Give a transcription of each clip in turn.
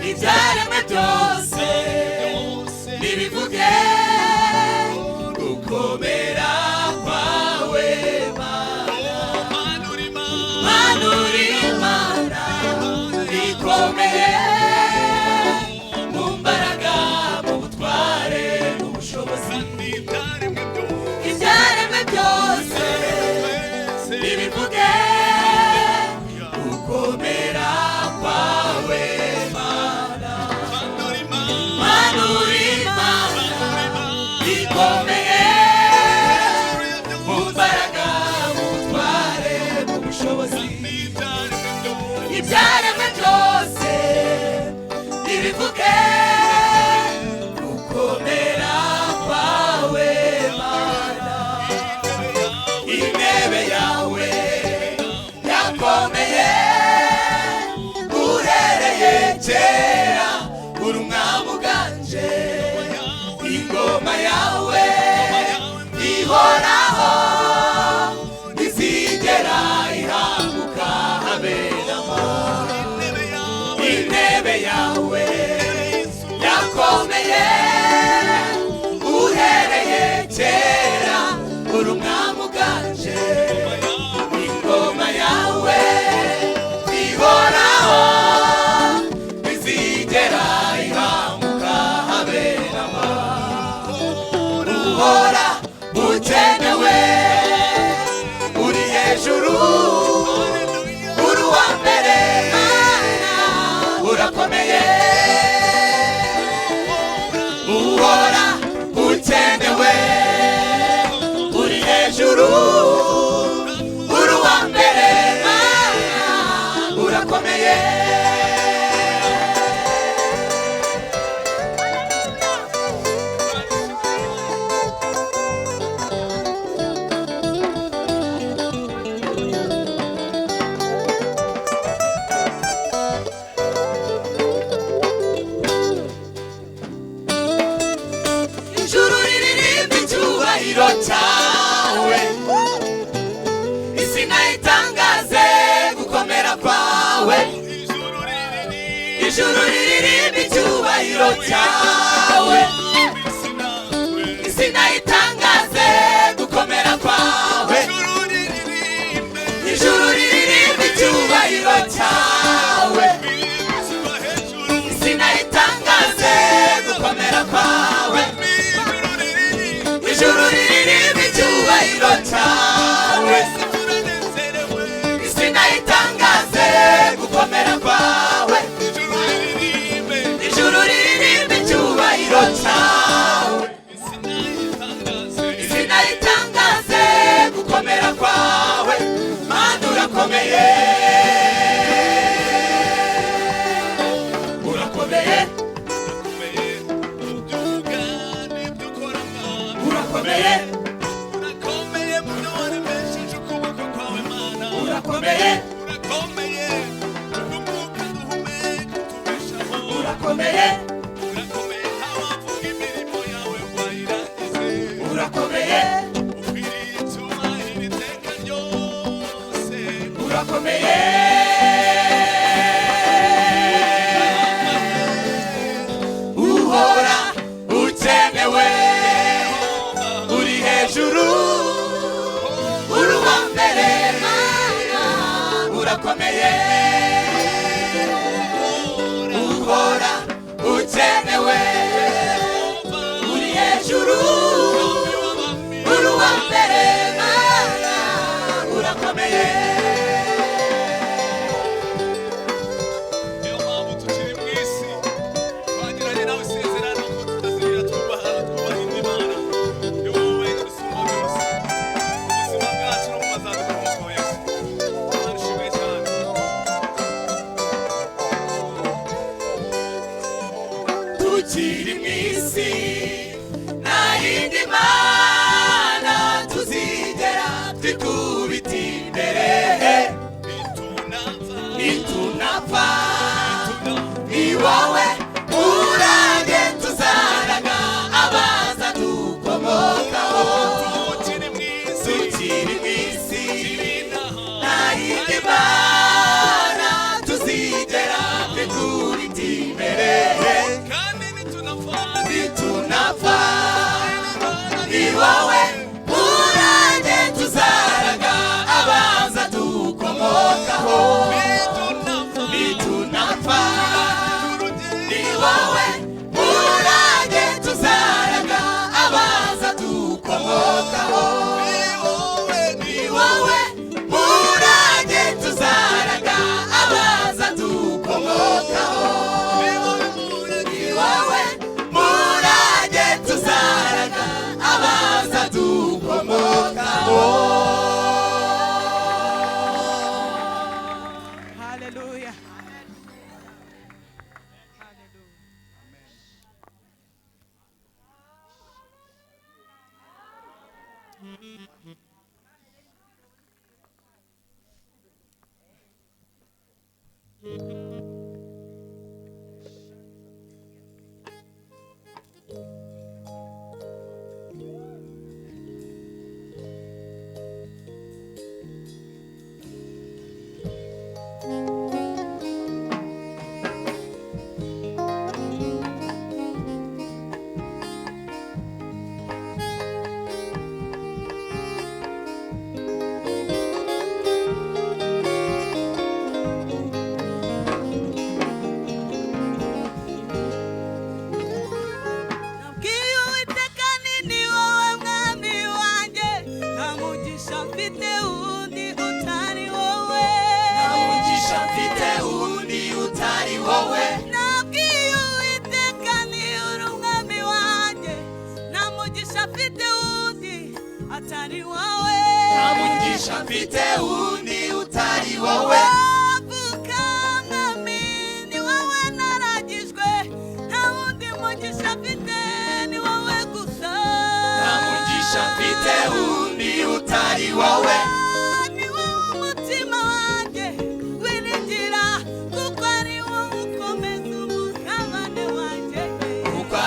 Ibyaremwe byose nibivuge gukomera kwawe, Mana. Mana, uri Imana ikomeye mu mbaraga, mu butware n'ubushobozi. Ibyaremwe byose nibivuge gukomera kwawe, Mana. Mana, uri Imana ikomeye mu mbaraga, mu butware, mu bushobozi. Ibyaremwe byose nibivuge gukomera kwawe, Mana. Intebe yawe yakomeye uhereye kera, uri umwami uganje. Ingoma yawe ihoraho, ntizigera ihanguka habe namba. Intebe yawe yakomeye uhereye kera, uri umwami uganje. Ingoma yawe ihoraho, ntizigera ihanguka habe namba. Uhora ukenewe, uri hejuru, uri uwa mbere, Mana, urakomeye. Uhora ukenewe, uri hejuru, uri uwa mbere, Mana, urakomeye. Ijuru riririmba icyubahiro cyawe, isi nayo itangaze gukomera kwawe. Ijuru riririmba icyubahiro cyawe, isi nayo itangaze gukomera kwawe. Ijuru riririmba icyubahiro cyawe, isi nayo itangaze gukomera kwawe. Ijuru riririmba icyubahiro cyawe, isi nayo itangaze gukomera kwawe. Ijuru riririmba icyubahiro cyawe, isi nayo itangaze gukomera kwawe. Mana, urakomeye, urakomeye, urakomeye, urakomeye, urakomeye, urakomeye, urakomeye. Uhora ukenewe, uri hejuru, uri uwa mbere, Mana, urakomeye. Uhora ukenewe, uri hejuru, uri uwa mbere, Mana, urakomeye. Niyo mpamvu tukiri mu isi twagiranye nawe isezerano ko tutazigera twubaha indi mana. Ni wowe wenyine usumba byose, ubuzima bwacu no mu bazadukomokaho. Yesu, Imana ishimwe cyane. Tukiri mu isi, nta yindi mana tuzigera twikubita imbere. Nitunapfa, nitunapfa, ni wowe urage tuzaraga abaza dukomokaho. Tukiri mu isi, Tukiri mu isi, tukiri inaha, nta yindi mana tuzigera twikubita imbere.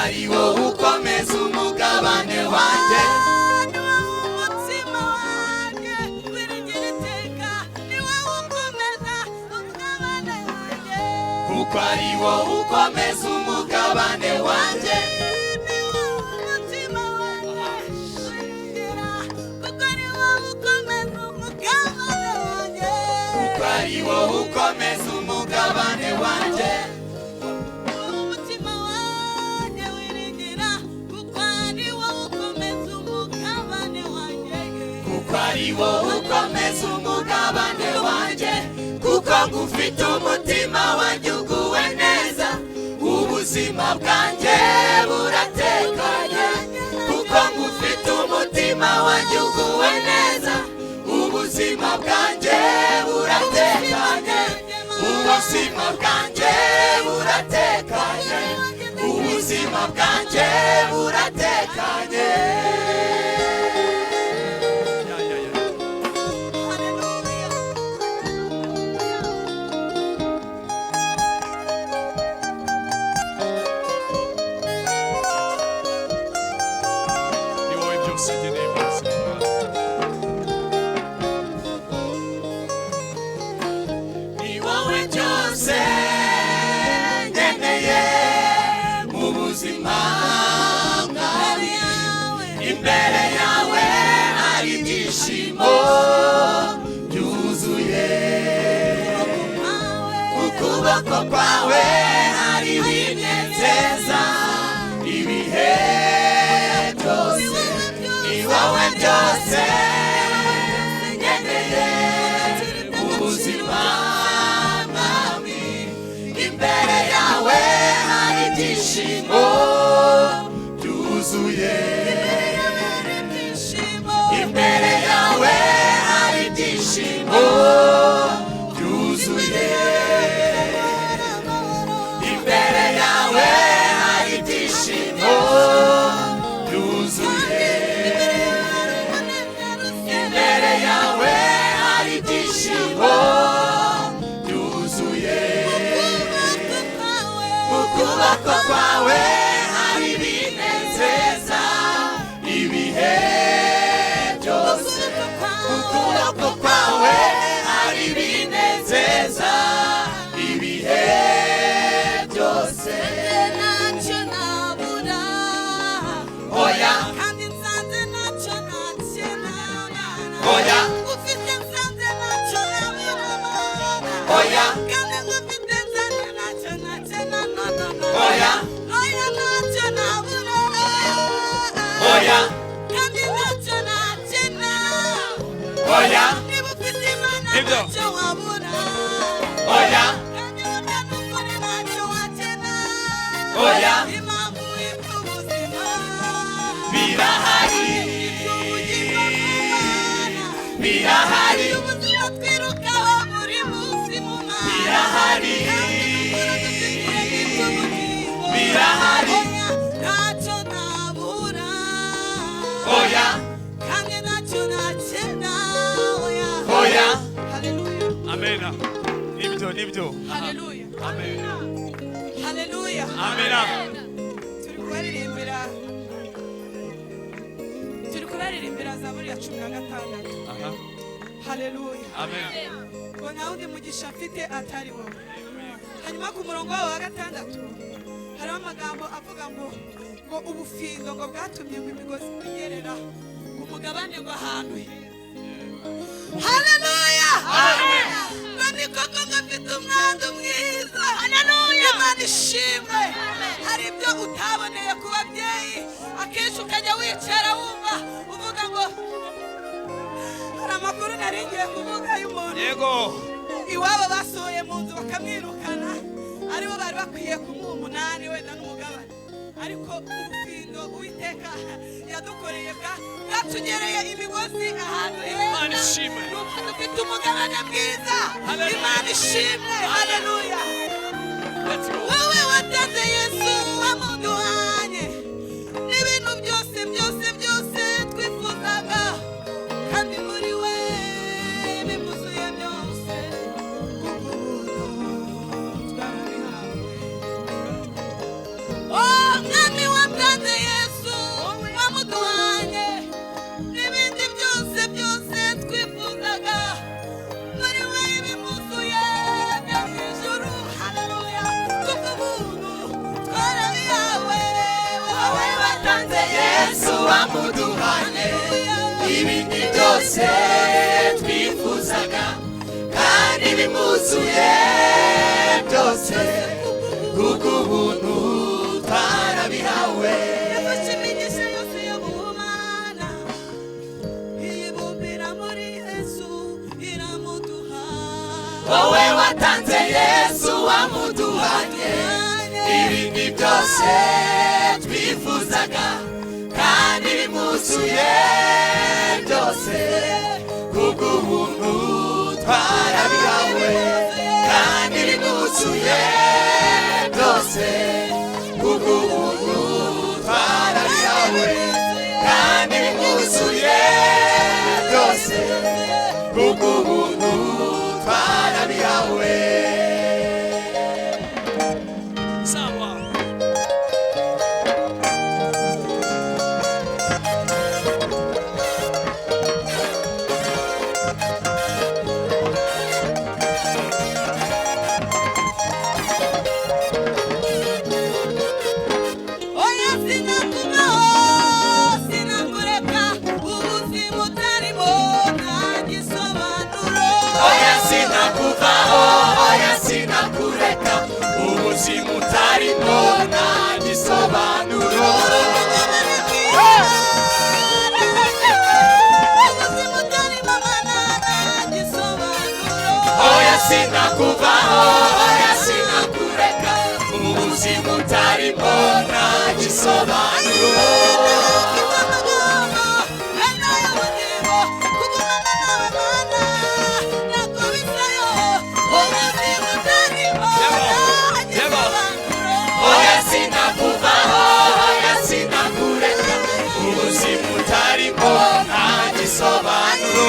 ari wowe ukomeza umugabane wanjye. Ni wowe umutima wanjye wiringira iteka, ni wowe ukomeza umugabane wanjye. Kuko ari wowe ukomeza umugabane wanjye. Ni wowe umutima wanjye wiringira, kuko ari wowe ukomeza umugabane wanjye. Kuko ari wowe ukomeza umugabane wanjye. Umutima wanjye wiringira, kuko ari wowe ukomeza umugabane wanjye. Kuko ari wowe ukomeza umugabane wanjye. Kuko ngufite umutima wanjye uguwe neza, ubuzima bwanjye buratekanye. Kuko ngufite umutima wanjye uguwe neza, ubuzima bwanjye buratekanye. Ubuzima bwanjye buratekanye. Ubuzima bwanjye buratekanye. Ya, ya, ya. Haleluya. Ni wowe byose ngeneye mu buzima bwanjye. Ni wowe byose nkeneye mu buzima bwanjye. Imbere yawe hari ibyishimo byuzuye. Mu kuboko kwawe hari ibinezeza ibihe byose. Ni wowe byose nkeneye mu buzima mwami. Imbere yawe hari ibyishimo byuzuye. Imbere yawe hari ibyishimo byuzuye. Imbere yawe hari ibyishimo byuzuye. Imbere yawe hari ibyishimo byuzuye. Mu kuboko kwawe hari ibinezeza ibihe byose. Mu kuboko kwawe hari ibinezeza ibihe byose. Ntacyo nabura. Oya. Kandi nsanze ntacyo nakena. Oya. Ufite nsanze ntacyo nabura. Oya. Kandi ngufite nsanze ntacyo nakena. No, no, no. Oya. Oya, ntacyo nabura. Oya. Kandi ntacyo nakena. Oya. Niba ufite Imana Ibyo. ntacyo wabura. Oya. Kandi burya n'ukuri ntacyo wakena. Oya. Impamvu iby'ubuzima. Birahari. Iby'ubugingo bw'Imana. Birahari. Iby'ubuzima twirukaho buri munsi mu Mana. Birahari. Kandi n'ukuri dufitiye iby'ubugingo. Birahari. Oya, ntacyo nabura. Oya. Kandi ntacyo nakena. Oya. Oya. Haleluya. Amena. Nibyo, nibyo. Haleluya. Amen. Haleluya. Amena. Turi kubaririmbira, turi kubaririmbira Zaburi ya 16. Aha. Haleluya. Amen. Ngo nta wundi mugisha mfite atari wowe. Hanyuma ku murongo wawo wa 6 hariho amagambo avuga ngo ubufindo ngo bwatumye ngo imigozi igerera ngo umugabane ngo ahantu heza. Haleluya. Ngo ni koko ngo mfite umwandu mwiza. Haleluya. Imana ishimwe. Hari ibyo utaboneye ku babyeyi, akenshi ukajya wicara wumva uvuga ngo hari amakuru nari ngiye kuvuga y'umuntu Yego. iwabo basohoye mu nzu bakamwirukana, aribo bari bakwiye kumuha 8 wenda n'umugabane, ariko ubufindo Uwiteka yadukoreye bwatugereye imigozi ahantu Imana heza, ishimwe. nuko dufite umugabane mwiza. Haleluya. Imana ishimwe. Haleluya. Let's go. Wowe watanze Yesu wamuduhanye n'ibintu byose byose byose twifuzaga, kandi muri we bimuzuye byose, kuko ubuntu twarabihawe. Oh, mwami. Wamuduhanye ibindi byose twifuzaga kandi bimuzuye byose, kubw'ubuntu twarabihawe. Yafashe imigisha yose yo guhumana, iyibumbira muri Yesu, iramuduha. Wowe watanze Yesu wamuduhanye ibindi byose twifuzaga kandi bimuzuye byose, kubw'ubuntu twarabihawe, kandi bimuzuye byose, kubw'ubuntu twarabihawe, kandi bimuzuye byose, kubw'ubuntu twarabihawe. Sawa. Oya, sinakubaho, sinakureka, ubuzima utarimo nta gisobanuro. Oya, sinakuvaho, oya, sinakureka, ubuzima utarimo nta gisobanuro. Ubuzima utarimo, Mana, nta gisobanuro. Oya, sinakuvaho, oya, sinakureka, ubuzima utarimo nta gisobanuro. Oya, sinakuvaho, oya, sinakureka, ubuzima utarimo nta gisobanuro.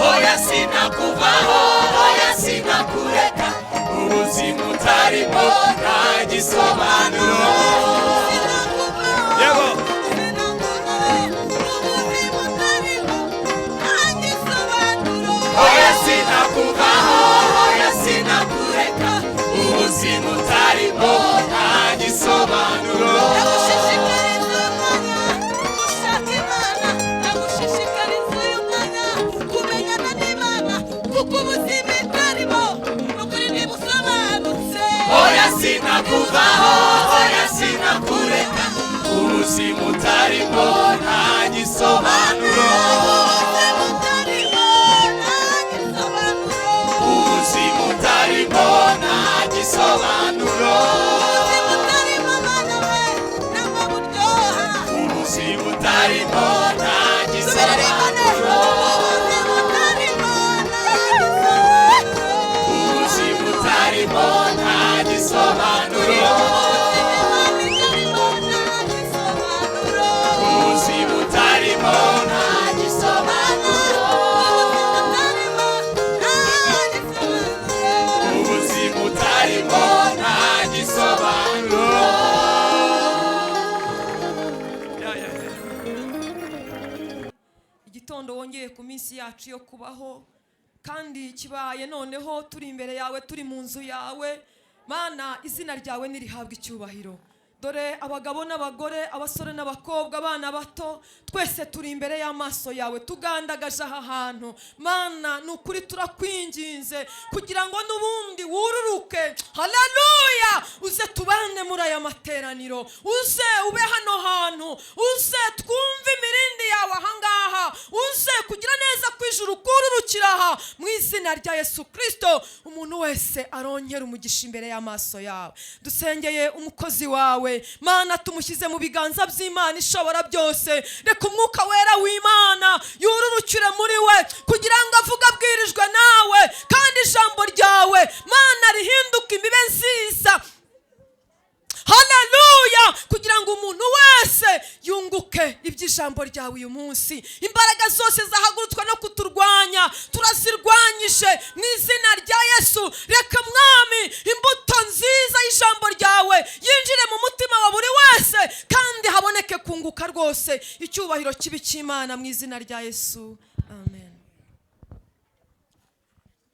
Oya, sinakuvaho, oya, sinakureka, ubuzima utarimo nta gisobanuro. Yego. Oya, sinakuvaho, oya, sinakureka, ubuzima utarimo nta gisobanuro. Ndagushishikariza uyu mwanya gushaka Imana, ndagushishikariza uyu mwanya kumenyana n'Imana, kuko ubuzima itarimo ukuri ntibusobanutse. Oya, sinakuvaho, oya, sinakureka, ubuzima utarimo nta gisobanuro. Ubuzima utarimo nta gisobanuro. Ubuzima utarimo nta gisobanuro. Ubuzima utarimo, Mana we, ntabwo buryoha. Ubuzima utarimo nta Tubiririmbane. gisobanuro. Ubuzima utarimo nta gisobanuro. Ubuzima utarimo nta gisobanuro. Ubuzima utarimo nta gisobanuro. Ubuzima utarimo nta gisobanuro. Ya, ya, ya. Igitondo wongeye ku minsi yacu yo kubaho, kandi kibaye noneho turi imbere yawe, turi mu nzu yawe. Mana, izina ryawe nirihabwe icyubahiro. Dore abagabo n'abagore, abasore n'abakobwa, abana bato, twese turi imbere y'amaso yawe, tugandagaje aha hantu. Mana, ni ukuri turakwinginze kugira ngo n'ubundi wururuke, haleluya, uze tubane muri aya materaniro, uze ube hano hantu, uze twumve imirindi yawe ahangaha, uze kugira neza kw'ijuru kururukira aha mu izina rya Yesu Kirisito. Umuntu wese arongera umugisha imbere y'amaso yawe. Dusengeye umukozi wawe, Mana, tumushyize mu biganza by'Imana ishobora byose. Reka umwuka wera w'Imana yururukire muri we kugira ngo avuge abwirijwe nawe, kandi ijambo ryawe, Mana, rihinduke imibe nziza, haleluya, kugira ngo umuntu wese yunguke iby'ijambo ryawe uyu munsi. Imbaraga zose zahagurutswe no kuturwanya turazirwanyije mu izina rya Yesu. Reka Mwami, imbuto nziza y'ijambo ryawe yinjire mu mutima wa buri wese, kandi haboneke kunguka rwose. Icyubahiro kibi cy'Imana mu izina rya Yesu, amen.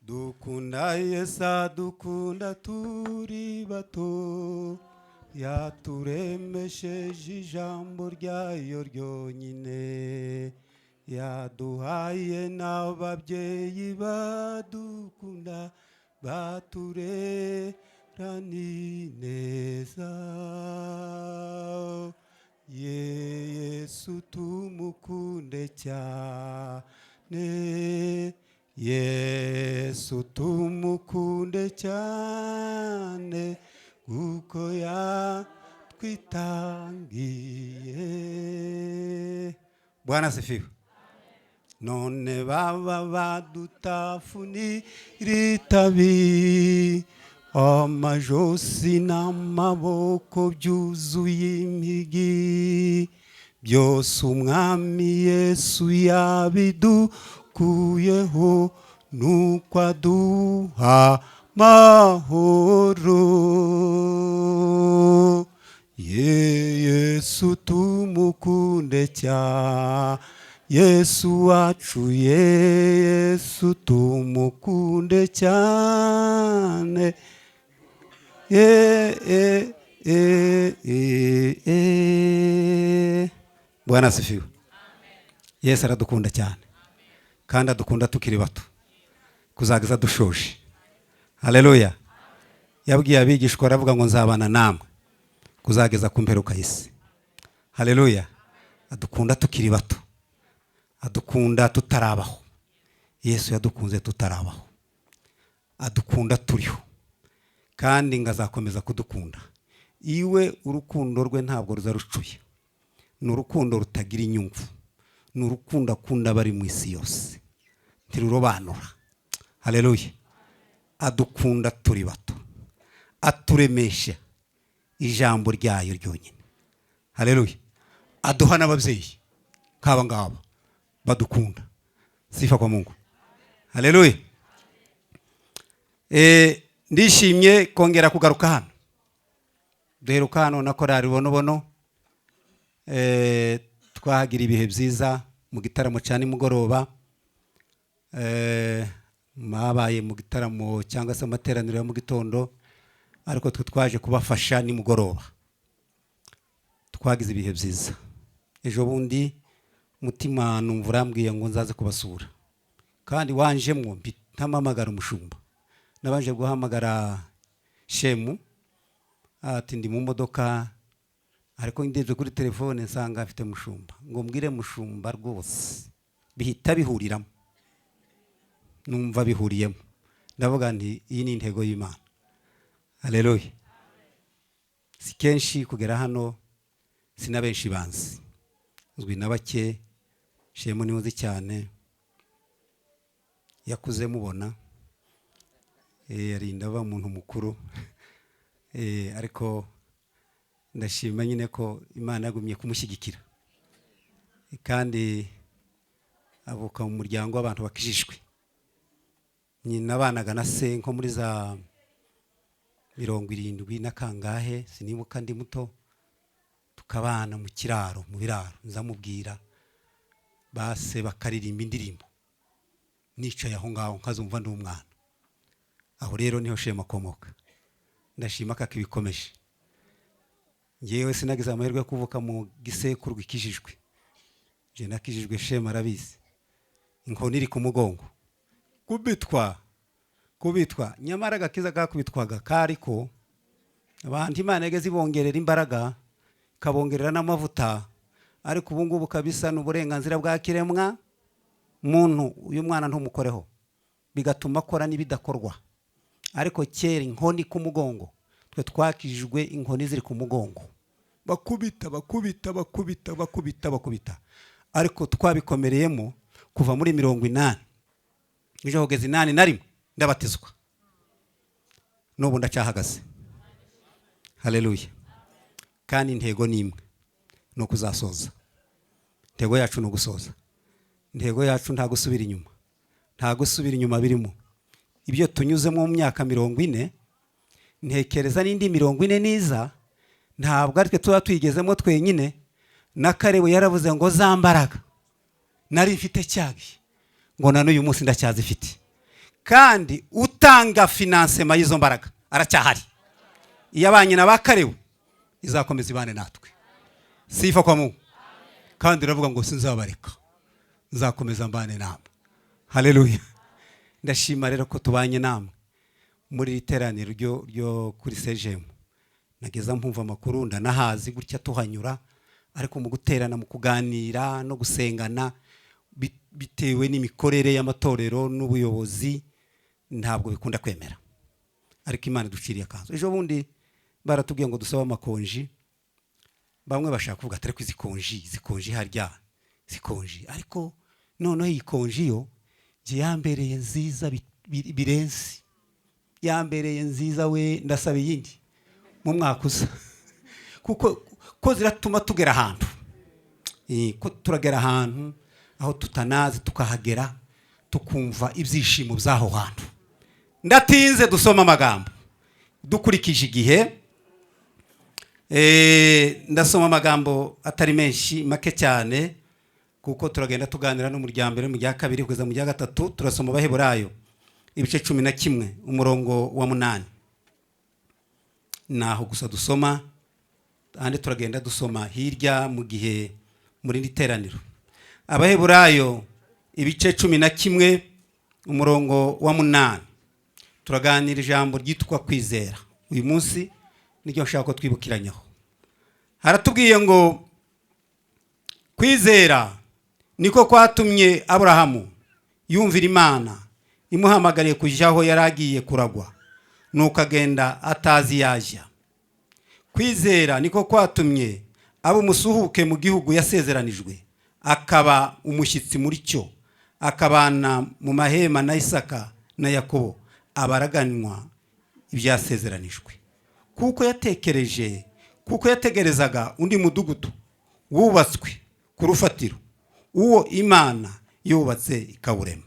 Dukunda Yesu, adukunda turi bato, yaturemesheje ijambo ryayo ryonyine, yaduhaye n'ababyeyi badukunda, baturera neza. Yesu tumukunde cyane, Yesu tumukunde cyane, kuko yatwitangiye. Bwana asifiwe. None baba badutafuni ritabi, amajosi n'amaboko byuzuye impigi, byose Umwami Yesu yabidukuyeho, nuko aduha mahoro. Yesu tumukunde cyane, Yesu wacu, Yesu tumukunde cyane. E, e, e, e, e. Bwana asifiwe. Yesu aradukunda cyane, kandi adukunda tukiri bato kuzageza dushoje. Haleluya. Yabwiye abigishwa, aravuga ngo nzabana namwe kuzageza ku mperuka y'isi. Haleluya. Adukunda tukiri bato, adukunda tutarabaho. Yesu yadukunze tutarabaho, adukunda turiho, kandi ngo azakomeza kudukunda. Iwe urukundo rwe ntabwo ruza rucuye, ni urukundo rutagira inyungu, ni urukundo akunda abari mu isi yose, ntirurobanura. Haleluya. Adukunda turi bato, aturemesha ijambo ryayo ryonyine. Haleluya. Aduha n'ababyeyi nk'aba ngaba badukunda. Sifa kwa Mungu. Haleluya. Ndishimye kongera kugaruka hano. Duheruka hano na korali Bonobono, twahagira ibihe byiza mu gitaramo cya nimugoroba. Mwabaye mu gitaramo cyangwa se amateraniro ya mu gitondo, ariko twe twaje kubafasha nimugoroba. Twagize ibihe byiza. Ejo bundi mutima numva urambwiye ngo nzaze kubasura, kandi wanjemwo ntamamagara umushumba, nabanje guhamagara Shemu, ati ndi mu modoka, ariko ndebye kuri telefone nsanga afite mushumba, ngo mbwire mushumba rwose bihita bihuriramo, numva bihuriyemo, ndavuga nti iyi ni intego y'Imana. Haleluya. Si kenshi kugera hano, si na benshi banzi, nzwi na bake. Shemu niwe uzi cyane, yakuze mubona, arinda aba umuntu mukuru, ariko ndashima nyine ko Imana yagumye kumushyigikira, kandi avuka mu muryango w'abantu bakijijwe. Nyina abanaga na se nko muri za 70 na kangahe, sinibuka, ndi muto, tukabana mu kiraro, mu biraro, nzamubwira base bakaririmba indirimbo nicaye aho ngaho nkazumva ndi umwana. Aho rero niho Shema akomoka. Ndashima ko akibikomeje. Ngewe sinagize amahirwe yo kuvuka mu gisekuru gikijijwe. Je nakijijwe, Shema arabizi, inkoni iri ku mugongo, kubitwa kubitwa, nyamara agakiza kakubitwaga kariko abantu Imana yageze ibongerera imbaraga, ikabongerera n'amavuta. Ariko ubu ngubu kabisa ni uburenganzira bwa kiremwa muntu, uyu mwana ntumukoreho, bigatuma akora n'ibidakorwa. Ariko kera inkoni ku mugongo, twe twakijijwe inkoni ziri ku mugongo, bakubita bakubita bakubita bakubita bakubita, ariko twabikomereyemo kuva muri 80 ejo kugeza 81 ndabatizwa, n'ubu ndacyahagaze. Haleluya. Kandi intego ni imwe, ni ukuzasoza. Intego yacu ni ugusoza. Intego yacu nta gusubira inyuma, nta gusubira inyuma birimo. Ibyo tunyuzemo mu myaka 40, ntekereza n'indi 40 niza, ntabwo ari twe tuba tuyigezemo twenyine. Na Karebu yaravuze ngo za mbaraga nari mfite cyagiye, ngo na n'uyu munsi ndacyazifite. Kandi utanga financement y'izo mbaraga aracyahari. Iyo abanye na bakarewe izakomeza ibane natwe. Sifa kwa Mungu. Kandi iravuga ngo sinzabareka, nzakomeza mbane namwe. Haleluya. Ndashima rero ko tubanye namwe muri iri teraniro ryo kuri sejemu. Nageza mpumva amakuru, ndanahazi gutya tuhanyura, ariko mu guterana, mu kuganira no gusengana bitewe n'imikorere y'amatorero n'ubuyobozi ntabwo bikunda kwemera. Ariko Imana iduciriye akanzu. Ejo bundi baratubwiye ngo dusabe amakonji, bamwe bashaka kuvuga atari ko izi konji, izi konji harya zikonji, ariko noneho iyi konji yo njye yambereye nziza birenze, yambereye nziza we, ndasaba iyindi mu mwaka uza, kuko ko ziratuma tugera ahantu, ko turagera ahantu aho tutanazi tukahagera, tukumva ibyishimo by'aho hantu. Ndatinze, dusoma amagambo dukurikije igihe. Ndasoma amagambo atari menshi, make cyane, kuko turagenda tuganira no mu rya mbere, mu rya kabiri, kugeza mu rya gatatu. Turasoma Abaheburayo ibice 11 umurongo wa 8, naho gusa dusoma, ahandi turagenda dusoma hirya mu gihe muri iri teraniro. Abaheburayo ibice 11 umurongo wa 8, turaganira ijambo ryitwa kwizera. Uyu munsi niryo nshaka ko twibukiranyaho. Haratubwiye ngo kwizera niko kwatumye Aburahamu yumvira Imana imuhamagariye kujya aho yari agiye kuragwa, nuko agenda atazi yajya. Kwizera niko kwatumye aba umusuhuke mu gihugu yasezeranijwe, akaba umushyitsi muri cyo, akabana mu mahema na Isaka na Yakobo, abaraganwa ibyasezeranijwe, kuko yategerezaga undi mudugudu wubatswe ku rufatiro, uwo Imana yubatse ikawurema.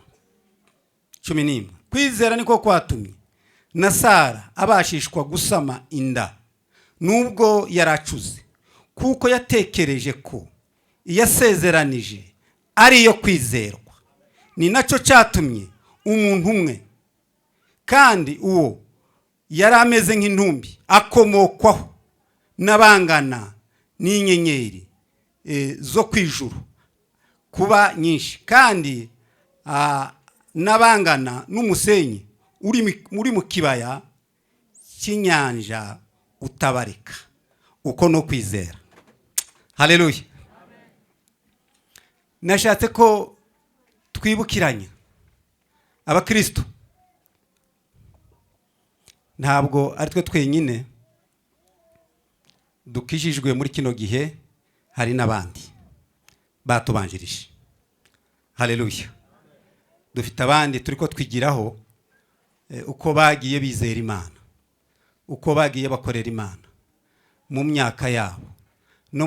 11, kwizera niko kwatumye na Sara abashishwa gusama inda nubwo yaracuze, kuko yatekereje ko iyasezeranije ari iyo kwizerwa. Ni nacyo cyatumye umuntu umwe, kandi uwo yari ameze nk'intumbi, akomokwaho n'abangana n'inyenyeri zo ku ijuru kuba nyinshi, kandi n'abangana n'umusenyi uri mu kibaya cy'inyanja utabarika. Uko no kwizera. Haleluya. Nashatse ko twibukiranya abakristo, ntabwo ari twe twenyine dukijijwe muri kino gihe, hari n'abandi batubanjirije. Haleluya. Dufite abandi turi ko twigiraho uko bagiye bizera Imana, uko bagiye bakorera Imana mu myaka yabo no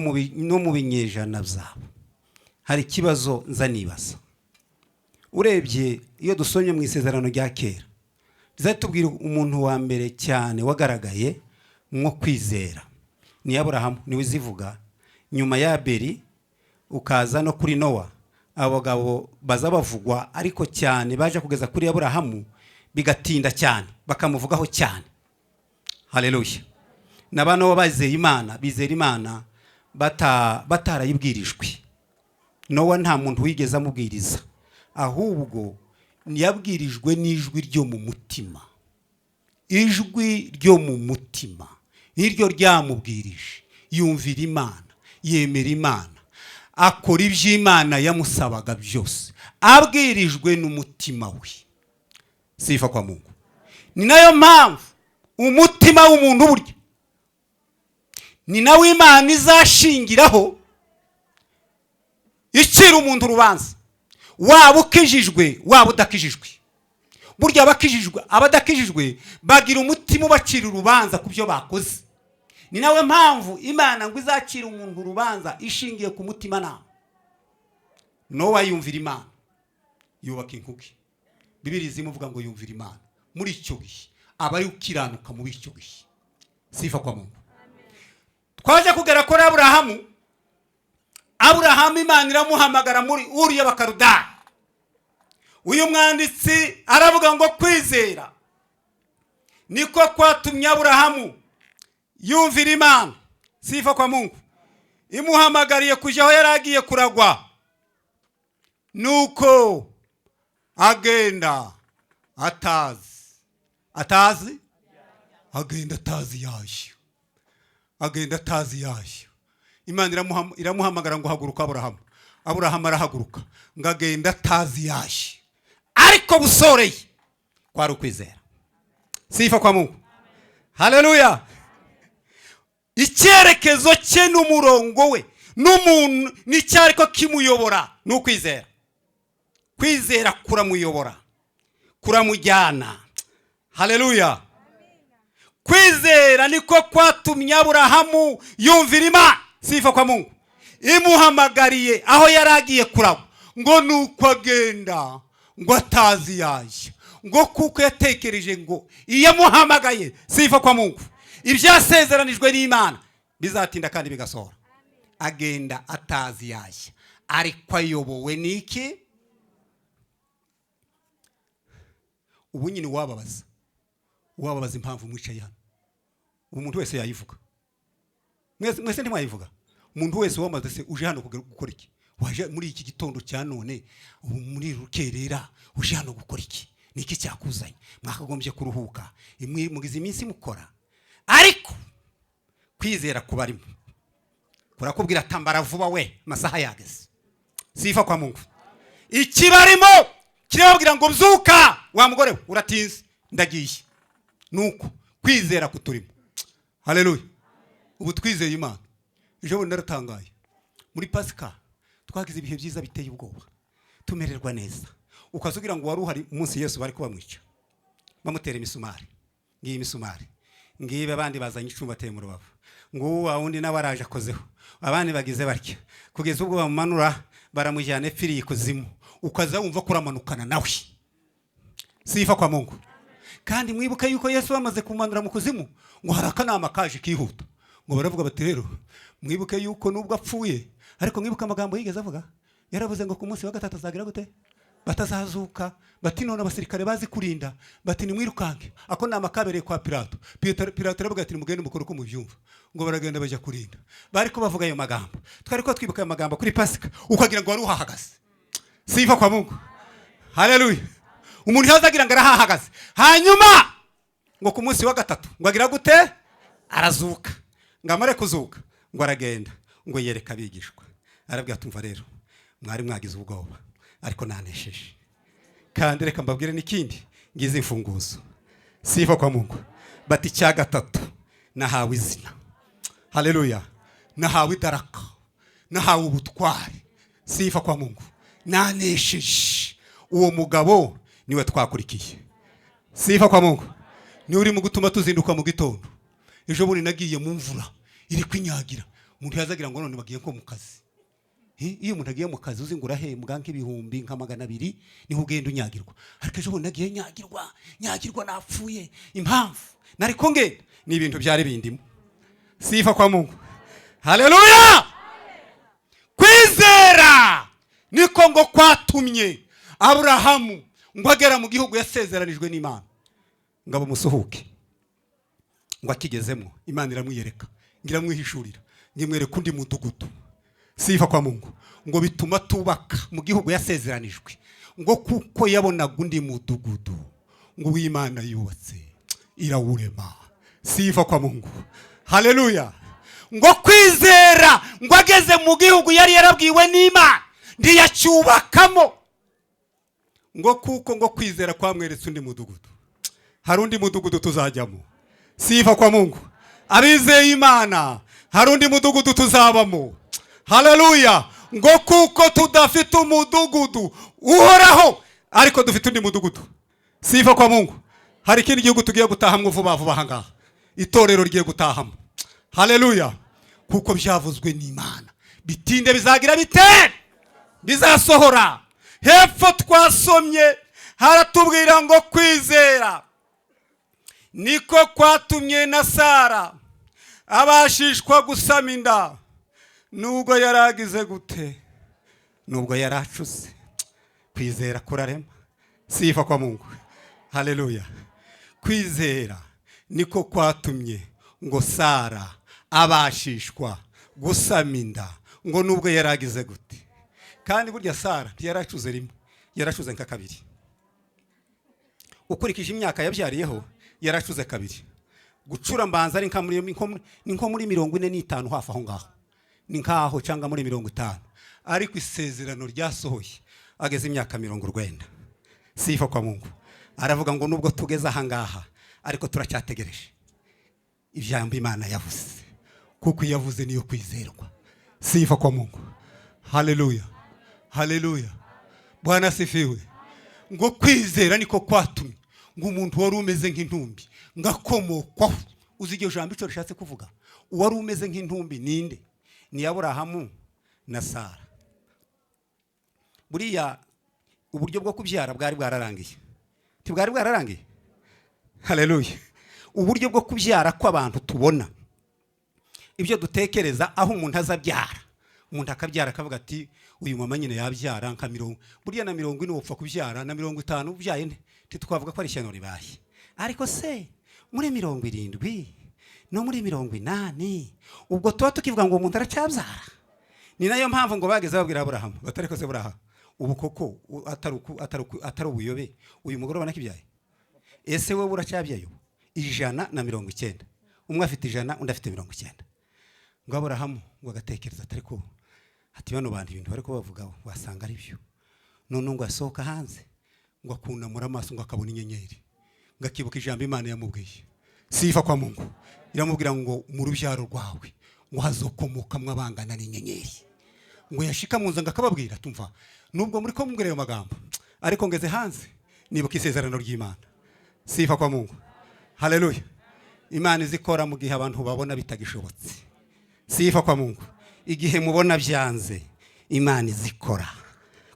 mu binyejana byabo. Hari ikibazo nza nibaza, urebye iyo dusomye mu isezerano rya kera, rizatubwira umuntu wa mbere cyane wagaragaye nko kwizera ni Aburahamu, niwe zivuga, nyuma ya Abeli ukaza no kuri Nowa. Abagabo baza bavugwa, ariko cyane baje kugeza kuri Aburahamu bigatinda cyane, bakamuvugaho cyane. Haleluya. Na bano bazeye Imana, bizera Imana batarayibwirijwe. Nowa nta muntu wigeze amubwiriza, ahubwo yabwirijwe n'ijwi ryo mu mutima. Ijwi ryo mu mutima niryo ryamubwirije, yumvira Imana, yemera Imana, akora iby'Imana yamusabaga byose, abwirijwe n'umutima we. Sifa kwa Mungu. Ni nayo mpamvu umutima w'umuntu burya ni nawe Imana izashingiraho icira umuntu urubanza, waba ukijijwe waba udakijijwe. Burya abakijijwe abadakijijwe bagira umutima ubacira urubanza ku byo bakoze. Ni nawe mpamvu Imana ngo izacira umuntu urubanza ishingiye ku mutima nama. Nowa yumvira Imana, yubaka inkuge. Bibiliya imuvuga ngo yumvira Imana muri icyo gihe, aba ari ukiranuka muri icyo gihe. Sifa kwa Mungu. Twaje kugera kuri Aburahamu. Aburahamu Imana iramuhamagara muri Uri y'Abakaludaya. Uyu mwanditsi aravuga ngo kwizera niko kwatumye Aburahamu yumvira Imana, sifa kwa Mungu, imuhamagariye kujya aho yari agiye kuragwa, nuko agenda atazi agenda atazi yayo, agenda atazi yayo. Imana iramuhamagara ngo haguruka Aburahamu. Aburahamu arahaguruka, ngo agenda atazi yayo, ariko busoreye kwari ukwizera. Sifa kwa Mungu, haleluya. Icyerekezo cye n'umurongo we n'umuntu n'icyari ko kimuyobora ni ukwizera. Kwizera kuramuyobora, kuramujyana. Haleluya. Kwizera niko kwatumye Aburahamu yumvira Imana, sifa kwa Mungu, imuhamagariye aho yari agiye kuragwa, ngo nuko agenda ngo atazi yaje, ngo kuko yatekereje ngo iyo amuhamagaye, sifa kwa Mungu, ibyasezeranijwe n'Imana bizatinda kandi bigasohora. Agenda atazi yaje, ariko ayobowe n'iki? Ubu nyine wababaza impamvu mwicaye hano, ubu umuntu wese yayivuga. Mwese ntimwayivuga. Umuntu wese wamaze se uje hano gukora iki? Waje muri iki gitondo cya none, ubu muri rukerera uje hano gukora iki? Ni iki cyakuzanye? Mwakagombye kuruhuka, mugize iminsi mukora. Ariko kwizera kubarimo kurakubwira tambara vuba we, masaha yageze. Sifa kwa Mungu. Ikibarimo kirababwira ngo byuka wa mugore we, uratinze, ndagiye. Nuko kwizera kuturimo. Haleluya. Ubu twizeye Imana. Ejo bundi naratangaye, muri Pasika twagize ibihe byiza biteye ubwoba, tumererwa neza. Ukazugira ngo wari uhari umunsi Yesu bari kubamwica, bamutera imisumari. Ngiyi imisumari, ngibe abandi bazanye icumu bateye mu rubavu, ngo wa wundi nawe araje akozeho, abandi bagize batya, kugeza ubwo bamumanura baramujyana epfiriye ikuzimu. Ukaza wumva kuramanukana nawe. Sifa kwa Mungu. Kandi mwibuke yuko Yesu bamaze kumanura mu kuzimu, ngo hari akanama kaje kihuta, ngo baravuga bati rero mwibuke yuko nubwo apfuye, ariko mwibuke amagambo yigeze avuga. Yaravuze ngo ku munsi wa gatatu azagira gute? Batazazuka. Bati none abasirikare bazi kurinda, bati nimwirukanke. Ako nama kabereye kwa Pilato. Pilato aravuga ati nimugende mukore uko mubyumva. Ngo baragenda bajya kurinda. Bari ko bavuga ayo magambo, twari ko twibuka ayo magambo kuri Pasika, ukagira ngo wari uhahagaze. Sifa kwa Mungu, haleluya. Umuntu yazagira ngo arahahagaze, hanyuma ngo ku munsi wa gatatu ngo agira gute? Arazuka. Ngo amare kuzuka, ngo aragenda ngo yereka abigishwa, arabwira ati umva rero mwari mwagize ubwoba, ariko nanesheje. Kandi reka mbabwire n'ikindi, ngize imfunguzo. Sifa kwa Mungu. Bati icya gatatu nahawe izina. Haleluya. Nahawe idaraka, nahawe ubutwari. Sifa kwa Mungu. Nanesheje. Uwo mugabo niwe twakurikiye. Sifa kwa Mungu. Niwe uri mu gutuma tuzinduka mu gitondo. Ejo bundi nagiye mu mvura iri kwinyagira, umuntu yazagira ngo none bagiye nko mu kazi. Iyo umuntu agiye mu kazi uzi ngo urahembwa nk'ibihumbi nka 200, niho ugenda unyagirwa. Ariko ejo bundi nagiye nyagirwa napfuye. Impamvu nari ko ngenda ni ibintu byari bindimo. Sifa kwa Mungu, haleluya. Kwizera niko ngo kwatumye Aburahamu ngo agera mu gihugu yasezeranijwe n'Imana, ngo abamusuhuke. Ngo akigezemo Imana iramwiyereka, ngiramwihishurira, ngimwereka undi mudugudu. Sifa kwa Mungu. Ngo bituma tubaka mu gihugu yasezeranijwe, ngo kuko yabonaga undi mudugudu ngo uw'Imana yubatse irawurema. Sifa kwa Mungu, haleluya. Ngo kwizera ngo ageze mu gihugu yari yarabwiwe n'Imana ntiyacyubakamo, ngo kuko ngo kwizera kwamweretse undi mudugudu. Hari undi mudugudu tuzajyamo. Sifa kwa Mungu. Abizeye Imana, hari undi mudugudu tuzabamo. Haleluya. Ngo kuko tudafite umudugudu uhoraho, ariko dufite undi mudugudu. Sifa kwa Mungu. Hari ikindi gihugu tugiye gutahamo vuba vuba ahangaha, itorero rigiye gutahamo. Haleluya. Kuko byavuzwe n'Imana, bitinde bizagira bite? Bizasohora. Hepfo twasomye haratubwira ngo kwizera niko kwatumye na Sara abashishwa gusama inda, nubwo yaragize gute? Nubwo yaracuze. Kwizera kurarema. Sifa kwa Mungu, haleluya. Kwizera niko kwatumye ngo Sara abashishwa gusama inda, ngo nubwo yaragize gute. Kandi burya Sara ntiyaracuze rimwe, yaracuze nka kabiri. Ukurikije imyaka yabyariyeho, yaracuze kabiri. Gucura mbanza ari nka muri ni nko muri 45, hafi aho ngaho, ni nkaho, cyangwa muri 50. Ariko isezerano ryasohoye ageze imyaka 90. Sifa kwa Mungu. Aravuga ngo nubwo tugeze aha ngaha, ariko turacyategereje ijambo Imana yavuze, kuko iyo yavuze niyo kwizerwa. Sifa kwa Mungu, haleluya, haleluya, Bwana asifiwe. Ngo kwizera niko kwatumye ngo umuntu wari umeze nk'intumbi ngakomokwaho. Uzi iryo jambo icyo rishatse kuvuga? Uwari umeze nk'intumbi ninde? Ni Aburahamu na Sara. Buriya uburyo bwo kubyara bwari bwararangiye, ntibwari bwararangiye? Haleluya. Uburyo bwo kubyara kw'abantu tubona, ibyo dutekereza, aho umuntu aza abyara, umuntu akabyara akavuga ati: "Uyu mama nyine yabyara nka mirongo, buriya na 40 wopfa kubyara, na 50 ubyaye ntitwavuga ko ari ishyano ribaye. Ariko se muri 70 no muri 80, ubwo tuba tukivuga ngo umuntu aracyabyara?" Ni nayo mpamvu ngo bageze babwira Aburahamu batari ko se Burahamu, ubu koko atari ubuyobe, uyu mugore ubona kibyaye, ese wowe uracyabyaye ubu? 190, umwe afite 100, undi afite 90. Ngo Aburahamu ngo agatekereza, atari ko ati: "Bano bantu ibintu bari kubavuga wasanga ari byo." None ngo asohoka hanze, ngo akunamura amaso, ngo akabona inyenyeri, ngo akibuka ijambo Imana yamubwiye. Sifa kwa Mungu. Iramubwira ngo mu rubyaro rwawe ngo hazokomokamwo abangana n'inyenyeri. Ngo yashika mu nzu, ngo akababwira: "Tumva, nubwo muri ko mumbwira ayo magambo, ariko ngeze hanze nibuka isezerano ry'Imana." Sifa kwa Mungu, haleluya. Imana izikora mu gihe abantu babona bitagishobotse. Sifa kwa Mungu. Igihe mubona byanze, Imana izikora,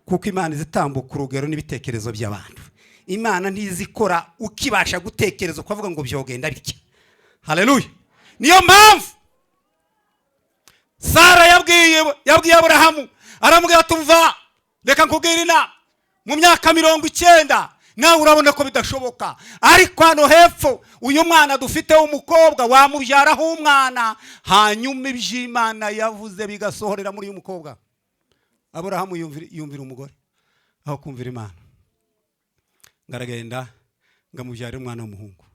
kuko Imana izitambuka urugero n'ibitekerezo by'abantu. Imana ntizikora ukibasha gutekereza ukavuga ngo byogenda bitya. Haleluya. Niyo mpamvu Sara yabwiye Aburahamu, aramubwira ati: "Umva, reka nkubwire inama. Mu myaka 90 nawe urabona ko bidashoboka, ariko hano hepfo uyu mwana dufite w'umukobwa wamubyaraho umwana, hanyuma iby'Imana yavuze bigasohorera muri uyu mukobwa." Aburahamu yumvira umugore aho kumvira Imana. Ngo aragenda, ngo amubyarire umwana w'umuhungu.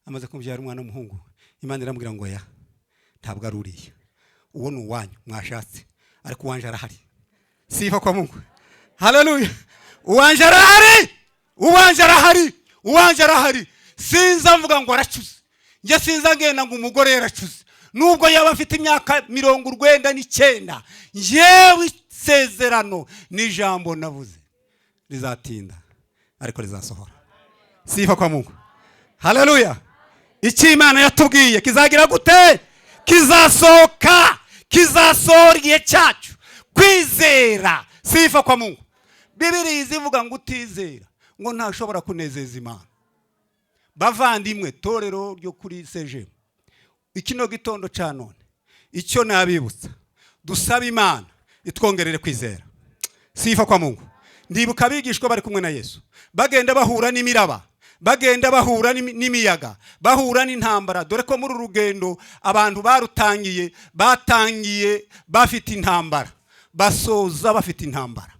Amaze kumubyara umwana w'umuhungu, Imana iramubwira ngo: "Ya, ntabwo ari uriya, uwo ni uwanyu mwashatse, ariko uwanje arahari." Sifa kwa Mungu, haleluya. Uwanje arahari, uwanje arahari, uwanje arahari. Sinza mvuga ngo aracuze, njye sinza ngenda ngo umugore yaracuze, nubwo yaba afite imyaka 99. Njyewe isezerano n'ijambo navuze rizatinda, ariko rizasohora. Sifa kwa Mungu, haleluya. Icyo Imana yatubwiye kizagira gute? Kizasohoka, kizasohora igihe cyacu. Kwizera. Sifa kwa Mungu. Bibiriya izivuga ngo utizera ngo ntashobora kunezeza Imana. Bavandimwe, torero ryo kuri sejemu, ikino gitondo cya none icyo nabibutsa, dusaba Imana itwongerere kwizera. Sifa kwa Mungu. Ndibuka abigishwa bari kumwe na Yesu, bagenda bahura n'imiraba, bagenda bahura n'imiyaga, bahura n'intambara, dore ko muri uru rugendo abantu barutangiye, batangiye bafite intambara, basoza bafite intambara.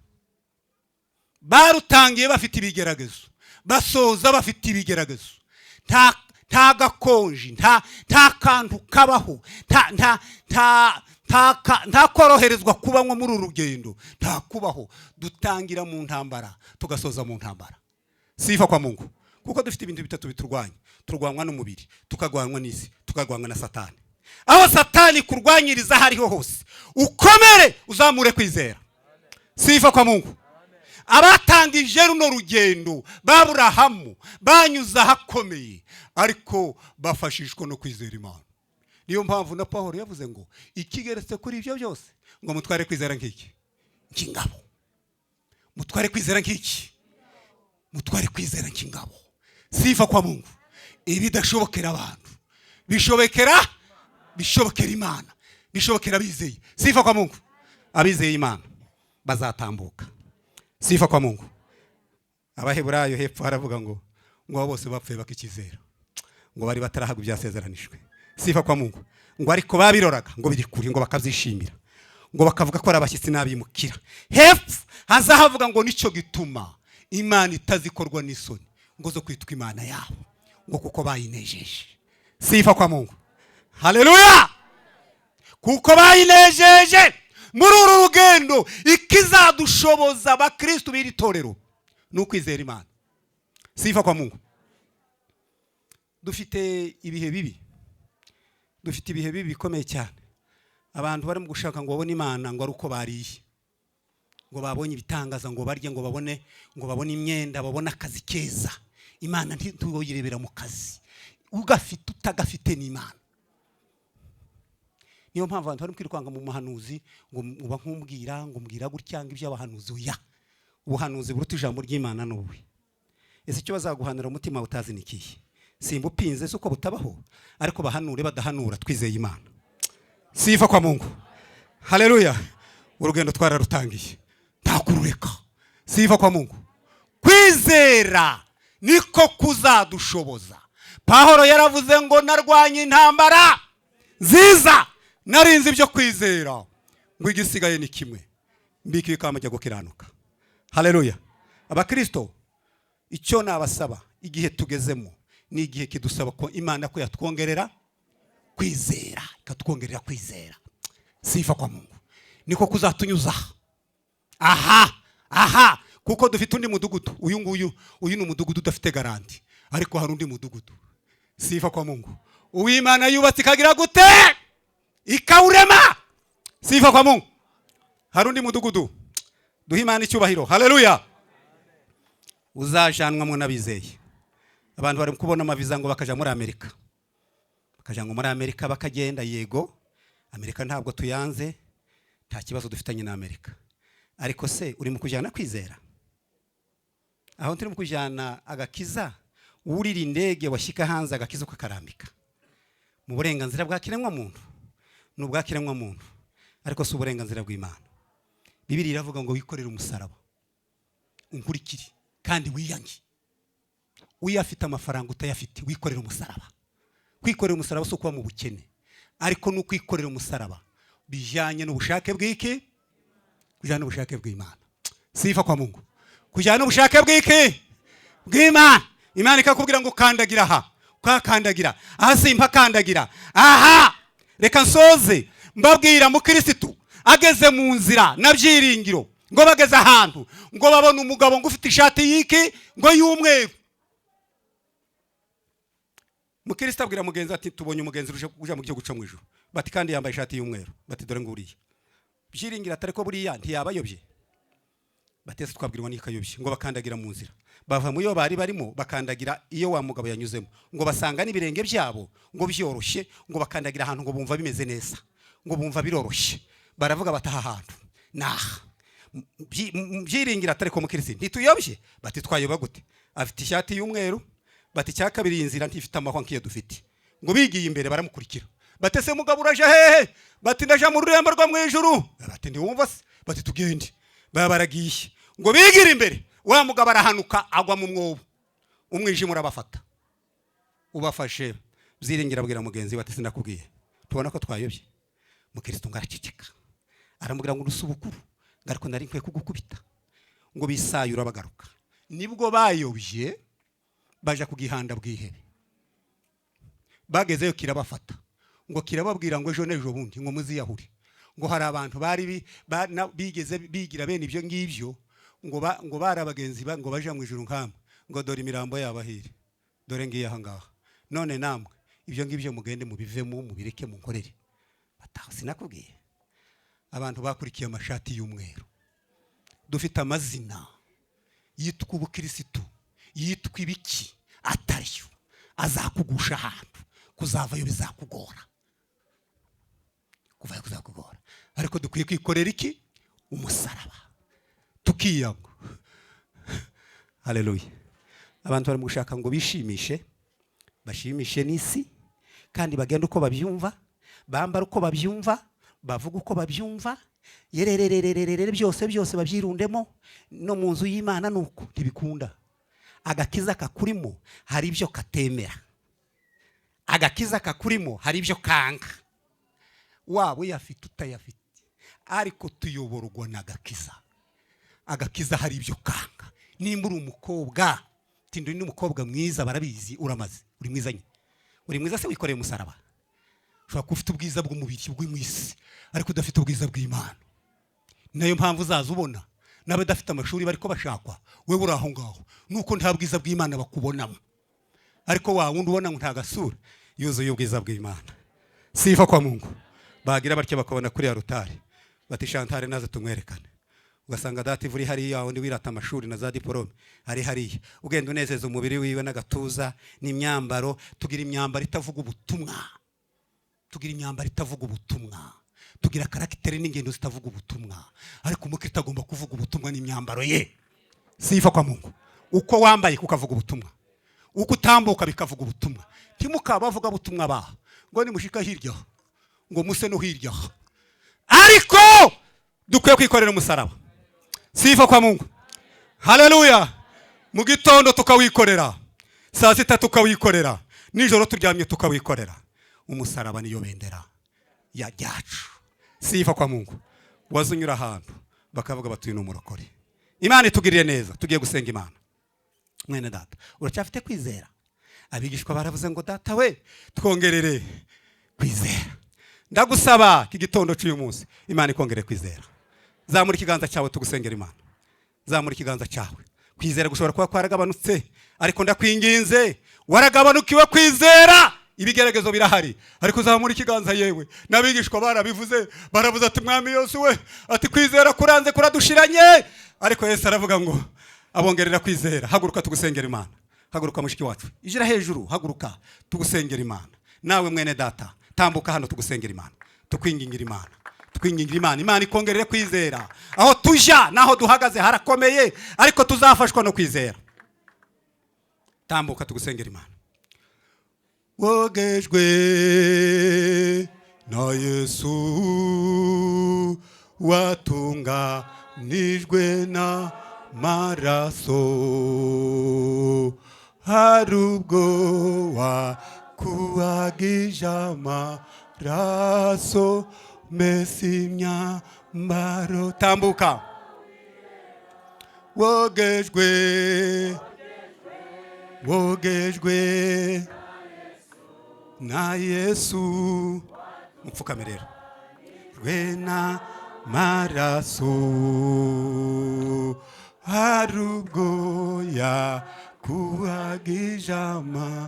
Barutangiye bafite ibigeragezo, basoza bafite ibigeragezo. Nta gakonji, nta kantu kabaho, nta koroherezwa kubanywa muri uru rugendo, nta kubaho. Dutangira mu ntambara, tugasoza mu ntambara. Sifa kwa Mungu. Kuko dufite ibintu bitatu biturwanya: turwanywa n'umubiri, tukarwanywa n'isi, tukarwanywa na Satani. Aho Satani kurwanyiriza aho ariho hose, ukomere, uzamure kwizera. Sifa kwa Mungu. Abatangije runo rugendo b'Aburahamu banyuze ahakomeye, ariko bafashishwa no kwizera Imana. Niyo mpamvu na Paul yavuze ngo ikigeretse kuri ibyo byose, ngo mutware kwizera nk'iki? Nk'ingabo. Mutware kwizera nk'iki? Mutware kwizera nk'ingabo. Sifa kwa Mungu. Ibidashobokera abantu bishobokera Imana, bishobokera abizeye. Sifa kwa Mungu. Abizeye Imana bazatambuka. Sifa kwa Mungu. Abaheburayo hepfo haravuga ngo abo bose bapfuye bakikizera, ngo bari batarahabwa ibyasezeranijwe. Sifa kwa Mungu. Ngo ariko babiroraga ngo biri kure, ngo bakabyishimira, ngo bakavuga ko ari abashyitsi n'abimukira. Hepfo hazahavuga ngo nicyo gituma Imana itazikorwa n'isoni ngo zo kwitwa Imana yabo, ngo kuko bayinejeje. Sifa kwa Mungu. Haleluya! Kuko bayinejeje. Muri uru rugendo, ikizadushoboza abakristu b'iri torero ni ukwizera Imana. Sifa kwa Mungu. Dufite ibihe bibi, dufite ibihe bibi bikomeye cyane. Abantu barimo gushaka ngo babone Imana ngo ari uko bariye, ngo babonye ibitangaza, ngo barye, ngo babone imyenda, babone akazi keza. Imana ntituyirebera mu kazi, ugafite utagafite ni Imana. Niyo mpamvu abantu bari kwirukanka mu muhanuzi, ngo muba nkumbwira, ngo mbwira gutya, ngo iby'abahanuzi. Oya, ubuhanuzi buruta ijambo ry'Imana ni ubuhe? Ese icyo bazaguhanura umutima utazi ni ikihe? Simba upinze, si uko butabaho, ariko bahanure badahanura, twizeye Imana. Sifa kwa Mungu. Haleluya! Urugendo twararutangiye, nta kurureka. Sifa kwa Mungu. Kwizera niko kuzadushoboza. Pahoro yaravuze ngo narwanye intambara nziza, narinze ibyo kwizera, ngo igisigaye ni kimwe, mbika ikamba ryo gukiranuka. Haleluya! Abakristo, icyo nabasaba, igihe tugezemo ni igihe kidusaba ko Imana ko yatwongerera kwizera, ikatwongerera kwizera. Sifa kwa Mungu. Niko kuzatunyuza aha aha, kuko dufite undi mudugudu. Uyu nguyu, uyu ni umudugudu udafite garantie, ariko hari undi mudugudu. Sifa kwa Mungu. Uwimana yubatse ikagira gute? Ikawurema. Sifa kwa Mungu. Hari undi mudugudu. Duhe Imana icyubahiro. Haleluya! Uzajanwamo n'abizeye. Abantu bari kubona amaviza ngo bakaja muri Amerika, bakaja ngo muri Amerika, bakagenda. Yego, Amerika ntabwo tuyanze, nta kibazo dufitanye na Amerika, ariko se uri mu kujyana kwizera aho turi mu kujyana agakiza? Wurira indege, washyika hanze, agakiza ukakarambika. Mu burenganzira bwa kiremwamuntu, ni ubwa kiremwamuntu, ariko si uburenganzira bw'Imana. Bibiri iravuga ngo wikorere umusaraba unkurikire kandi wiyange. Uyafite amafaranga, utayafite, wikorere umusaraba. Kwikorera umusaraba si ukuba mu bukene, ariko ni ukwikorera umusaraba bijyanye n'ubushake bw'iki? Kujyana n'ubushake bw'Imana. Sifa kwa Mungu. Kujyana n'ubushake bw'iki? Bw'Imana. Imana ikakubwira ngo kandagira aha, ukakandagira aha, simpa kandagira aha. Reka nsoze mbabwira mukirisitu ageze mu nzira na Byiringiro, ngo bageze ahantu, ngo babone umugabo ngo ufite ishati y'iki? Ngo y'umweru. Mukristo abwira mugenzi ati: "Tubonye umugenzi uje uja mu gihugu cyo mu ijuru." Bati: "Kandi yambaye ishati y'umweru." Bati: "Dore nguriya." Byiringira atari ko buriya ntiyabayobye. Batese twabwirwa n'ikayobye. Ngo bakandagira mu nzira, bava mu yo bari barimo, bakandagira iyo wa mugabo yanyuzemo, ngo basanga n'ibirenge byabo ngo byoroshye. Ngo bakandagira ahantu, ngo bumva bimeze neza, ngo bumva biroroshye. Baravuga bataha ahantu naha. Byiringira atari ko mukirisi ntituyobye. Bati: "Twayoba gute? Afite ishati y'umweru." Bati: "Icya kabiri, iyi nzira ntifite amahwa nk'iyo dufite." Ngo bigiye imbere, baramukurikira. Bati: "Se mugabo, uraja hehe?" Bati: "Ndaja mu rurembo rwo mu ijuru." Bati: "Ntiwumva se?" Bati: "Tugende." Baba baragiye. Ngo bigire imbere, wa mugabo arahanuka, agwa mu mwobo, umwijima urabafata. Ubafashe, Byiringira abwira mugenzi we ati: "Sinakubwiye? Tubona ko twayobye." Mukristo ngo araceceka, aramubwira ngo ubukuru, ngo ariko nari nkwiye kugukubita. Ngo bisayura bagaruka, nibwo bayobye, baja ku gihanda bwihebe. Bagezeyo kirabafata, ngo kirababwira ngo ejo n'ejo bundi ngo muziyahure. Ngo hari abantu bari bigeze bigira bene ibyo ngibyo, ngo bari abagenzi ngo baja mu ijuru nkamwe, ngo dore imirambo yabo ahiri, dore ngiye aha ngaha. None namwe ibyo ngibyo mugende mubivemo, mubireke, munkorere. Bataho: "Sinakubwiye?" Abantu bakurikiye amashati y'umweru. Dufite amazina yitwa ubukirisitu, yitwa ibiki atariyo, azakugusha ahantu kuzavayo bizakugora, kuvayo kuzakugora. Ariko dukwiye kwikorera iki? Umusaraba, tukiyanga. Haleluya! Abantu bari mu gushaka ngo bishimishe, bashimishe n'isi, kandi bagenda uko babyumva, bambara uko babyumva, bavuga uko babyumva, yerererererere, byose byose babyirundemo. No mu nzu y'Imana nuko ntibikunda. Agakiza kakurimo hari ibyo katemera, agakiza kakurimo hari ibyo kanga, waba uyafite utayafite, ariko tuyoborwa n'agakiza. Agakiza hari ibyo kanga. Nimba uri umukobwa, tinda uri n'umukobwa mwiza, barabizi, uramaze uri mwiza nyine, uri mwiza se wikoreye umusaraba? Ushobora kuba ufite ubwiza bw'umubiri bwo mu isi, ariko udafite ubwiza bw'Imana. Nayo mpamvu uzaza ubona n'abadafite amashuri bariko bashakwa, wewe uri aho ngaho, nuko nta bwiza bw'Imana bakubonamo. Ariko wa wundi ubona ngo nta gasura, yuzuye ubwiza bw'Imana. Sifa kwa Mungu. Bagira batya bakabona kuri ya rutare, bati Chantal naze tumwerekane. Ugasanga dative uri hariya, wundi wirata amashuri na za diporome ari hariya, ugenda unezeza umubiri wiwe n'agatuza n'imyambaro. Tugira imyambaro itavuga ubutumwa, tugira imyambaro itavuga ubutumwa, tugira caractère n'ingendo zitavuga ubutumwa, ariko umukristo agomba kuvuga ubutumwa n'imyambaro ye. Sifa kwa Mungu. Uko wambaye kukavuga ubutumwa, uko utambuka bikavuga ubutumwa. Ntimukaba bavuga butumwa baha ngo nimushika hirya, ngo muse no hirya, ariko dukwiye kwikorera umusaraba. Sifa kwa Mungu. Haleluya. Mu gitondo tukawikorera, saa sita tukawikorera, nijoro turyamye tukawikorera. Umusaraba niyo bendera ya ryacu. Sifa kwa Mungu. Waza unyura ahantu bakavuga bati uyu ni umurokore. Imana itugirire neza. Tugiye gusenga Imana. Mwene data, uracyafite kwizera? Abigishwa baravuze ngo data we, twongerere kwizera. Ndagusaba iki gitondo cy'uyu munsi, Imana ikongere kwizera. Zamura ikiganza cyawe tugusengera Imana. Zamura ikiganza cyawe. Kwizera gushobora kuba kwaragabanutse, ariko ndakwinginze, waragabanukiwe kwizera, ibigeragezo birahari, ariko uzamura ikiganza. Yewe n'abigishwa barabivuze, baravuze ati mwami Yesu we, ati kwizera kuranze, kuradushiranye. Ariko Yesu aravuga ngo abongerera kwizera. Haguruka tugusengera Imana. Haguruka mushiki wacu, ijira hejuru, haguruka tugusengera Imana. Nawe mwene data, tambuka hano tugusengera Imana, tukwingingira Imana, twingingira Imana, Imana ikongerere kwizera. Aho tuja naho duhagaze harakomeye, ariko tuzafashwa no kwizera. Tambuka tugusengera Imana. Wogejwe na Yesu, watunganijwe na maraso, hari ubwo wakuhagije amaraso, mesi imyambaro. Tambuka. Wogejwe, wogejwe na Yesu. Mupfukame rero. Rwena maraso, hari ubwo yakuhagije amaraso,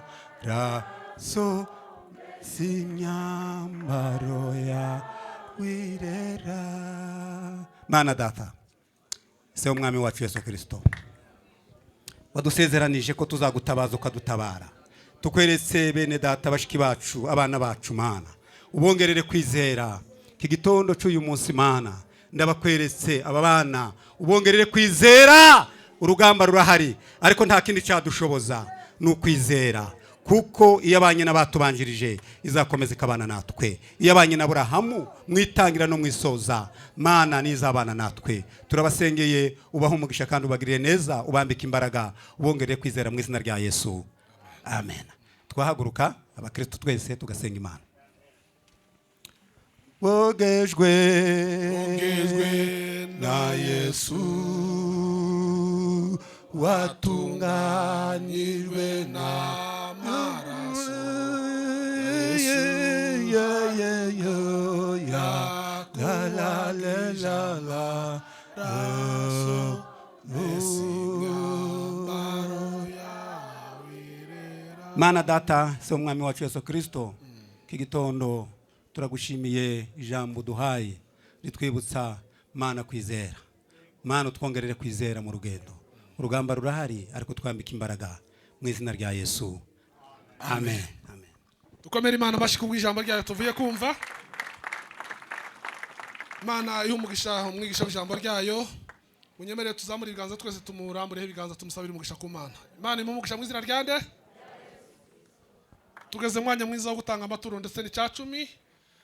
si imyambaro ya wirera. Mana data, se umwami wacu Yesu Kirisito, wadusezeranije ko tuzagutabaza ukadutabara, tukweretse bene data, bashiki bacu, abana bacu. Mana, ubongerere kwizera iki gitondo cy'uyu munsi. Mana, ndabakweretse aba bana, ubongerere kwizera. Urugamba rurahari, ariko nta kindi cyadushoboza ni ukwizera, kuko iyo abanye n'abatubanjirije izakomeza ikabana natwe. Iyo abanye na Burahamu mu itangira no mu isoza, Mana, nizabana natwe. Turabasengeye, ubahe umugisha kandi ubagirire neza, ubambike imbaraga, ubongerere kwizera, mu izina rya Yesu, amen. Twahaguruka abakristo twese tugasenga Imana. Wogejwe, Wogejwe na Yesu, watunganyijwe n'amaraso. Ye, ye, yo, ya, la, la, la, la, la, Raso mesi imyambaro yawe irera. Mana data, se umwami wacu Yesu Kirisito, iki gitondo turagushimiye ijambo duhaye ritwibutsa, Mana, kwizera. Mana, utwongerere kwizera mu rugendo. Urugamba rurahari, ariko twambika imbaraga mu izina rya Yesu, amen, amen. Dukomere Imana amashyi kubw'ijambo ryayo tuvuye kumva. Imana ihe umugisha umwigisha w'ijambo ryayo. Munyemerere tuzamure ibiganza twese, tumurambureho ibiganza, tumusabire umugisha ku Mana. Imana imuhe umugisha mu izina rya nde? Tugeze mu mwanya mwiza wo gutanga amaturo ndetse n'icya cumi.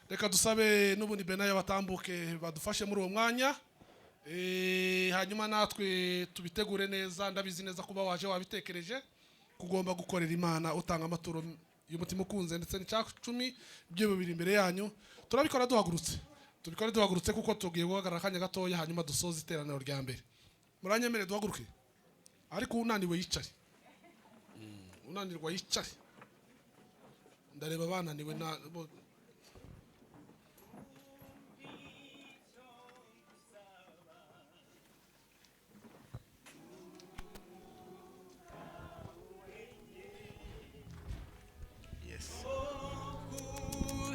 Reka dusabe n'ubundi Benaya batambuke badufashe muri uwo mwanya. Hanyuma natwe tubitegure neza. Ndabizi neza kuba waje wabitekereje kugomba gukorera Imana, utanga amaturo y'umutima ukunze ndetse n'icya 10. Ibyo bibiri imbere yanyu turabikora duhagurutse, tubikore duhagurutse kuko tugiye guhagarara akanya gatoya, hanyuma dusoze iteraniro rya mbere. Muranyemere duhaguruke, ariko unaniwe yicare. Unanirwa yicare. Ndareba bananiwe na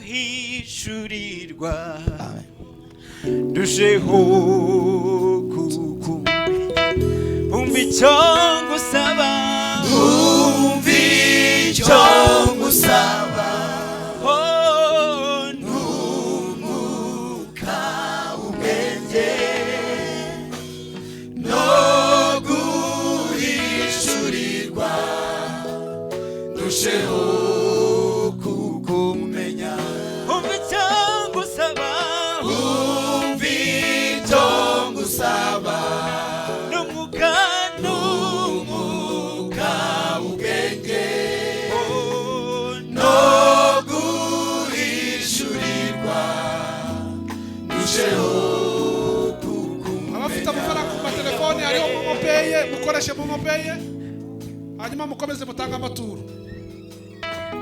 Guhishurirwa ndusheho kukumenya. Umva icyo ngusaba, umva icyo ngusaba. Oh, n'umwuka ubwenge no guhishurirwa ndusheho kukumenya. Umva icyo ngusaba, umva icyo ngusaba, n'umwuka, n'umwuka ubwenge no guhishurirwa ndusheho. Abafite amafaranga ku matelefoni hariho MoMo Pay, mukoreshe MoMo Pay, hanyuma mukomeze mutange amaturo.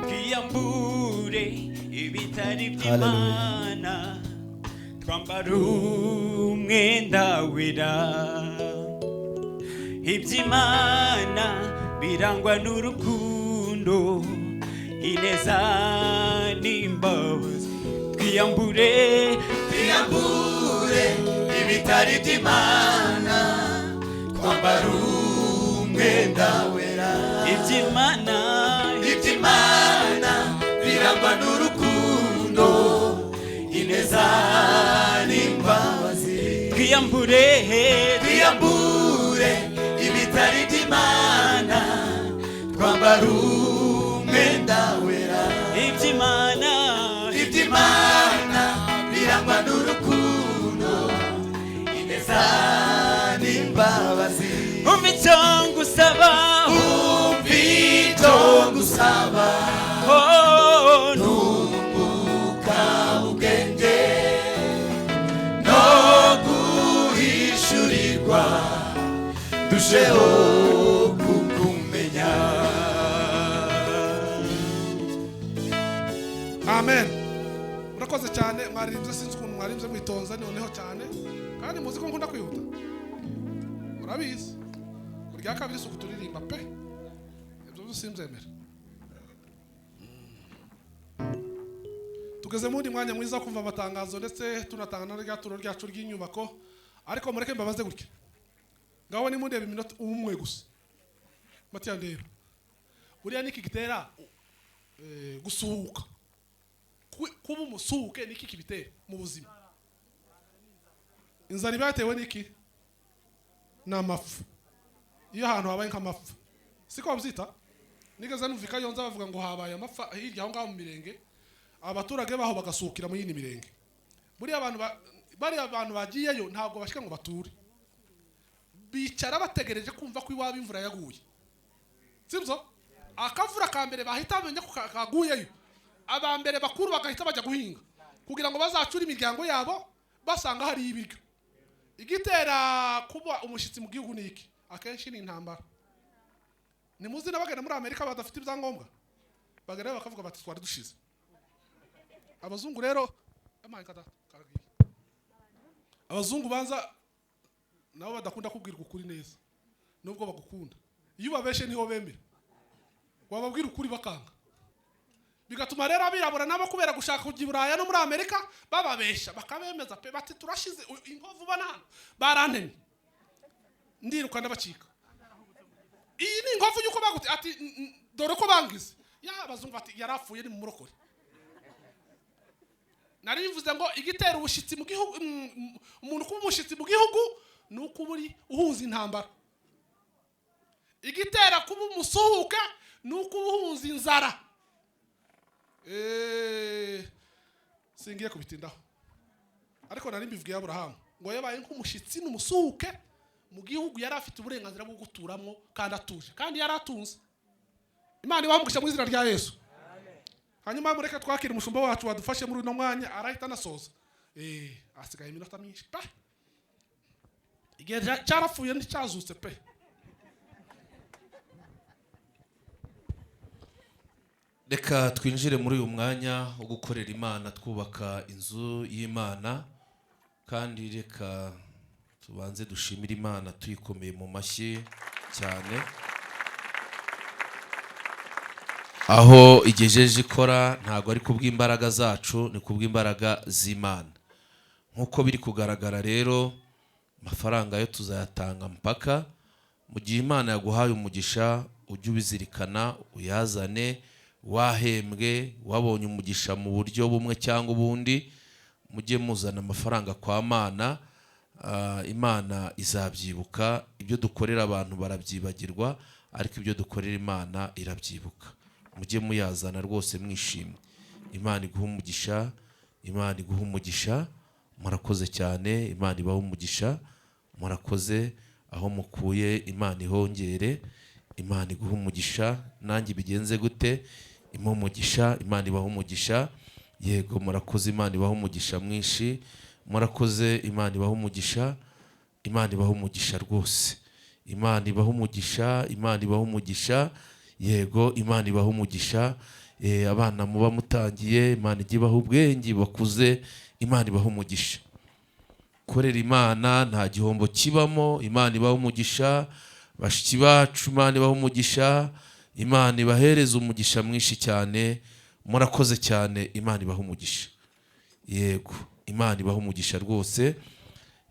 Twiyambure ibitari by'Imana, twambara umwenda wera. Iby'Imana birangwa n'urukundo, ineza n'imbabazi. Twiyambure, twiyambure ibitari by'Imana, twambara umwenda wera. Iby'Imana, iby'Imana birangwa n'urukundo, ineza n'imbabazi. Twiyambure, twiyambure ibitari by'Imana, twambara umwenda wera. Iby'Imana, iby'Imana birangwa n'urukundo, ineza n'imbabazi. Umva icyo ngusaba, umva icyo ngusaba. Oh, n'umwuka ubwenge no guhishurirwa ndusheho kukumenya. Amen. Murakoze cyane, mwaririmbye. Sinzi ukuntu mwaririmbye mwitonze noneho cyane, kandi muzi ko nkunda kwihuta. Murabizi, rya kabiri si ukuturirimba pe, ibyo byo simbyemera. Tugeze mu wundi mwanya mwiza wo kumva amatangazo, ndetse tunatanga na rya turo ryacu ry'inyubako. Ariko mureke mbabaze gutya: ngaho nimundeba iminota umwe gusa. Matiya, ndeba buriya niki gitera gusuhuka? Kuba umusuhuke niki kibitera mu buzima? Inzara iba yatewe n'iki? Ni amafu. Iyo ahantu habaye nk'amapfa, siko babyita? Nigeze numva i Kayonza bavuga ngo habaye amapfa hirya aho ngaho mu mirenge, abaturage baho bagasukira mu yindi mirenge. Buriya abantu bariya abantu bagiyeyo ntabwo bashika ngo bature, bicara bategereje kumva ko iwabo imvura yaguye, sibyo? Akavura ka mbere bahita bamenya ko kaguyeyo, aba mbere bakuru bagahita bajya guhinga kugira ngo bazacure imiryango yabo basanga hari ibiryo. Igitera kuba umushyitsi mu gihugu ni iki? Akenshi ni intambara. Nimuzi n'abagenda muri Amerika badafite ibyangombwa, bagerayo bakavuga bati: "Twari dushize." Abazungu rero, amaye kata karagiye. Abazungu banza nabo badakunda kubwirwa ukuri neza, nubwo bagukunda. Iyo ubabeshe niho bemera, wababwira ukuri bakanga. Bigatuma rero abirabura nabo, kubera gushaka kujya i Buraya no muri Amerika, bababesha bakabemeza pe, bati: "Turashize." Inkovu ubona hano barantemye, ndiruka ndabacika. Iyi ni inkovu y'uko bagute ati: "Dore ko bangize." Ya abazungu bati: "Yarapfuye, ni mumurokore." Nari bivuze ngo igitera ubushitsi mu gihugu, umuntu kuba umushyitsi mu gihugu, ni uko uba uri uhuza intambara. Igitera kuba umusuhuke ni uko uba uhuza inzara. Singiye kubitindaho, ariko nari mbivugiye Aburahamu ngo yabaye nk'umushyitsi n'umusuhuke. Mu gihugu yari afite uburenganzira bwo guturamo kandi atuje, kandi yari atunze. Imana ibaha mu izina rya Yesu. Hanyuma mureke twakire umushumba wacu wadufashe muri uno mwanya, arahita anasoza. Asigaye iminota myinshi pe. Igihe cyarapfuye nticyazutse pe. Reka twinjire muri uyu mwanya wo gukorera Imana, twubaka inzu y'Imana. Kandi reka tubanze dushimire Imana tuyikomeye mu mashyi cyane, aho igejeje ikora ntabwo ari kubw'imbaraga zacu, ni kubw'imbaraga z'Imana. Nk'uko biri kugaragara rero, amafaranga yo tuzayatanga mpaka mu gihe Imana yaguhaye umugisha. Ujye ubizirikana, uyazane. Wahembwe, wabonye umugisha mu buryo bumwe cyangwa ubundi, mujye muzana amafaranga kwa Mana. Imana izabyibuka. Ibyo dukorera abantu barabyibagirwa, ariko ibyo dukorera Imana irabyibuka. Mujye muyazana rwose mwishimye. Imana iguhe umugisha, Imana iguhe umugisha. Murakoze cyane, Imana ibahe umugisha. Murakoze, aho mukuye Imana ihongere. Imana iguhe umugisha. Nanjye bigenze gute? Impa umugisha. Imana ibahe umugisha. Yego, murakoze, Imana ibahe umugisha mwinshi. Murakoze, Imana ibahe umugisha. Imana ibahe umugisha rwose. Imana ibahe umugisha, Imana ibahe umugisha. Yego, Imana ibahe umugisha. Abana muba mutangiye, Imana ijye ibaha ubwenge bakuze. Imana ibahe umugisha. Korera Imana nta gihombo kibamo. Imana ibahe umugisha. Bashiki bacu, Imana ibahe umugisha. Imana ibahereze umugisha mwinshi cyane. Murakoze cyane, Imana ibahe umugisha. Yego, Imana ibahe umugisha rwose.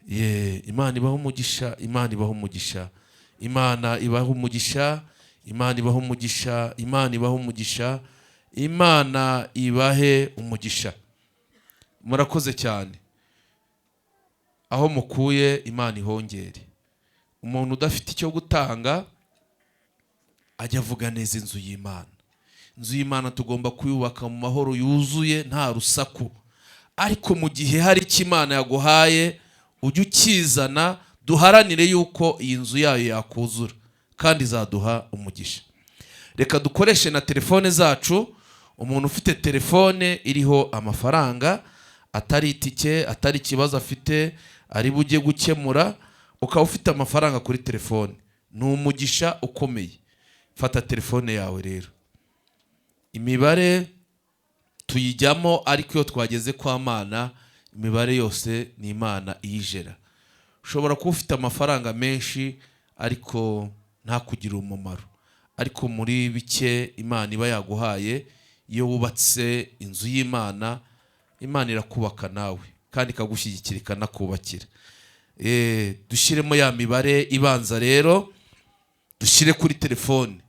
Ye, Imana ibahe umugisha, Imana ibahe umugisha. Imana ibahe umugisha, Imana ibahe umugisha, Imana ibahe umugisha, Imana ibahe umugisha. Murakoze cyane. Aho mukuye Imana ihongere. Umuntu udafite icyo gutanga ajya avuga neza inzu y'Imana. Inzu y'Imana tugomba kuyubaka mu mahoro yuzuye, nta rusaku. Ariko mu gihe hari icyo Imana yaguhaye, ujye ukizana, duharanire yuko iyi nzu yayo yakuzura, kandi izaduha umugisha. Reka dukoreshe na telefone zacu. Umuntu ufite telefone iriho amafaranga, atari itike, atari ikibazo afite ari bujye gukemura, ukaba ufite amafaranga kuri telefone, ni umugisha ukomeye. Fata telefone yawe rero, imibare tuyijyamo, ariko iyo twageze kwa Mana imibare yose ni Imana iyijera. Ushobora kuba ufite amafaranga menshi ariko ntakugire umumaro, ariko muri bike Imana iba yaguhaye, iyo wubatse inzu y'Imana, Imana irakubaka nawe kandi ikagushyigikira ikanakubakira. Dushyiremo ya mibare ibanza rero, dushyire kuri telefone.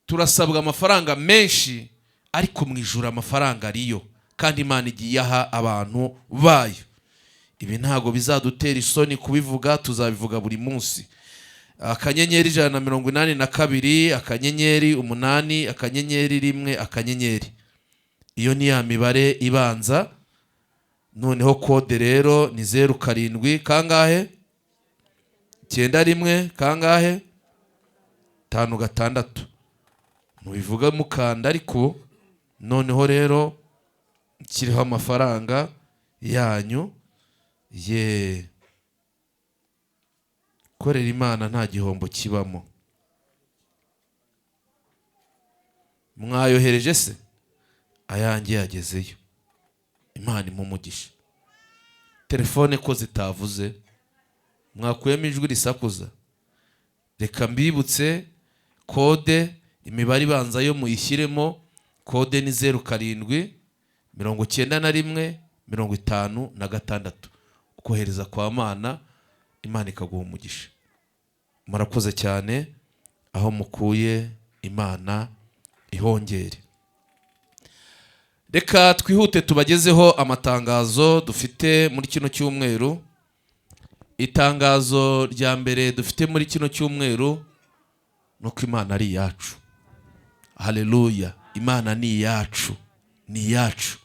Turasabwa amafaranga menshi, ariko mu ijuru amafaranga ariyo, kandi Imana igiye aha abantu bayo. Ibi ntago bizadutera isoni kubivuga, tuzabivuga buri munsi. Akanyenyeri 182, akanyenyeri 8, akanyenyeri 1, akanyenyeri. Iyo ni ya mibare ibanza. Noneho kode rero ni 0 7 kangahe? 9 1 kangahe? 5 6. Mubivuga mukanda, ariko noneho rero kiriho amafaranga yanyu. Ye, korera Imana nta gihombo kibamo. Mwayohereje se? Ayanjye yagezeyo. Imana imumugisha. Telefone ko zitavuze, mwakuyemo ijwi risakuza. Reka mbibutse kode, imibare ibanza yo muyishyiremo. Kode ni 0 7 91 56. Ukohereza kwa Mana, Imana ikaguha umugisha. Murakoze cyane, aho mukuye Imana ihongere. Reka twihute tubagezeho amatangazo dufite muri kino cyumweru. Itangazo rya mbere dufite muri kino cyumweru nuko Imana ari iyacu. Haleluya, Imana ni iyacu, ni iyacu.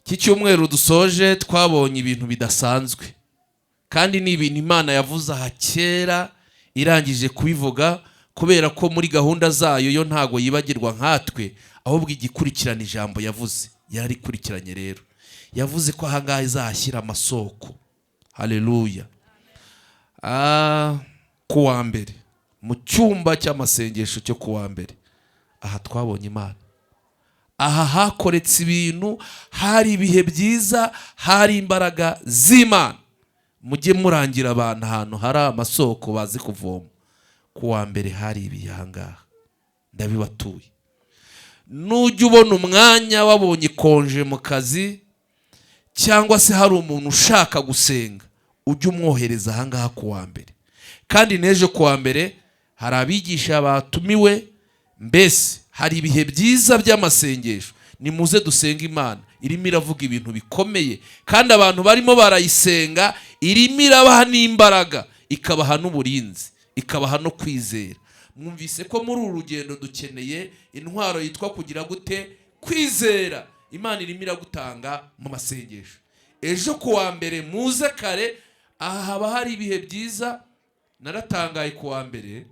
Iki cyumweru dusoje twabonye ibintu bidasanzwe, Kandi ni ibintu Imana yavuze aha kera, irangije kubivuga, kubera ko muri gahunda zayo yo ntago yibagirwa nkatwe, ahubwo igikurikirana ijambo yavuze yararikurikiranye. Rero yavuze ko ahangaha izahashyira amasoko. Haleluya. Ku wa mbere, mu cyumba cy'amasengesho cyo ku wa mbere, aha twabonye Imana. Aha hakoretse ibintu, hari ibihe byiza, hari imbaraga z'Imana. Mujye murangira abantu ahantu hari amasoko bazi kuvoma. Ku wa mbere hari ibihe ahangaha, ndabibatuye. Nujya ubona umwanya, wabonye konje mu kazi, cyangwa se hari umuntu ushaka gusenga, ujye umwohereza ahangaha ku wa mbere. Kandi n'ejo ku wa mbere hari abigisha batumiwe. Mbese hari ibihe byiza by'amasengesho. Nimuze dusenge Imana. Irimo iravuga ibintu bikomeye, kandi abantu barimo barayisenga, irimo irabaha n'imbaraga, ikabaha n'uburinzi, ikabaha no kwizera. Mwumvise ko muri uru rugendo dukeneye intwaro yitwa kugira gute? Kwizera. Imana irimo iragutanga mu masengesho. Ejo ku wa mbere muze kare, aha haba hari ibihe byiza. Naratangaye, ku wa mbere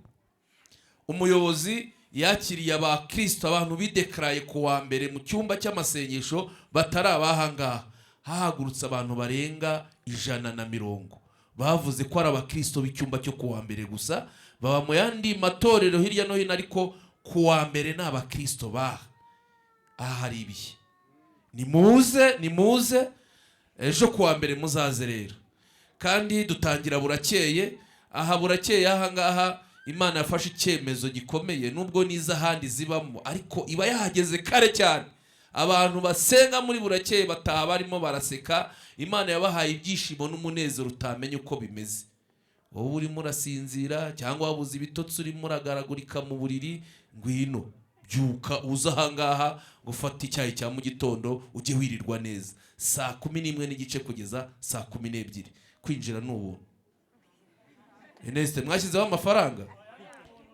umuyobozi yakiriye abakristo, abantu bidekaraye ku wa mbere mu cyumba cy'amasengesho batari abahangaha. Hahagurutse abantu barenga 120, bavuze ko ari abakristo b'icyumba cyo ku wa mbere gusa. Baba mu yandi matorero hirya no hino, ariko ku wa mbere ni abakristo baha. Aha hari ibihe. Nimuze, nimuze ejo ku wa mbere, muzaze rero. Kandi dutangira burakeye aha, burakeye aha ngaha. Imana yafashe icyemezo gikomeye, nubwo n'iz'ahandi zibamo, ariko iba yahageze kare cyane. Abantu basenga muri burakeye bataha barimo baraseka. Imana yabahaye ibyishimo n'umunezero utamenya uko bimeze. Wowe urimo urasinzira cyangwa wabuze ibitotsi, urimo uragaragurika mu buriri, ngwino, byuka uze ahangaha gufata icyayi cya mu gitondo, ujye wirirwa neza. 11:30 kugeza 12:00. Kwinjira ni ubuntu. Ernest, mwashyizeho amafaranga?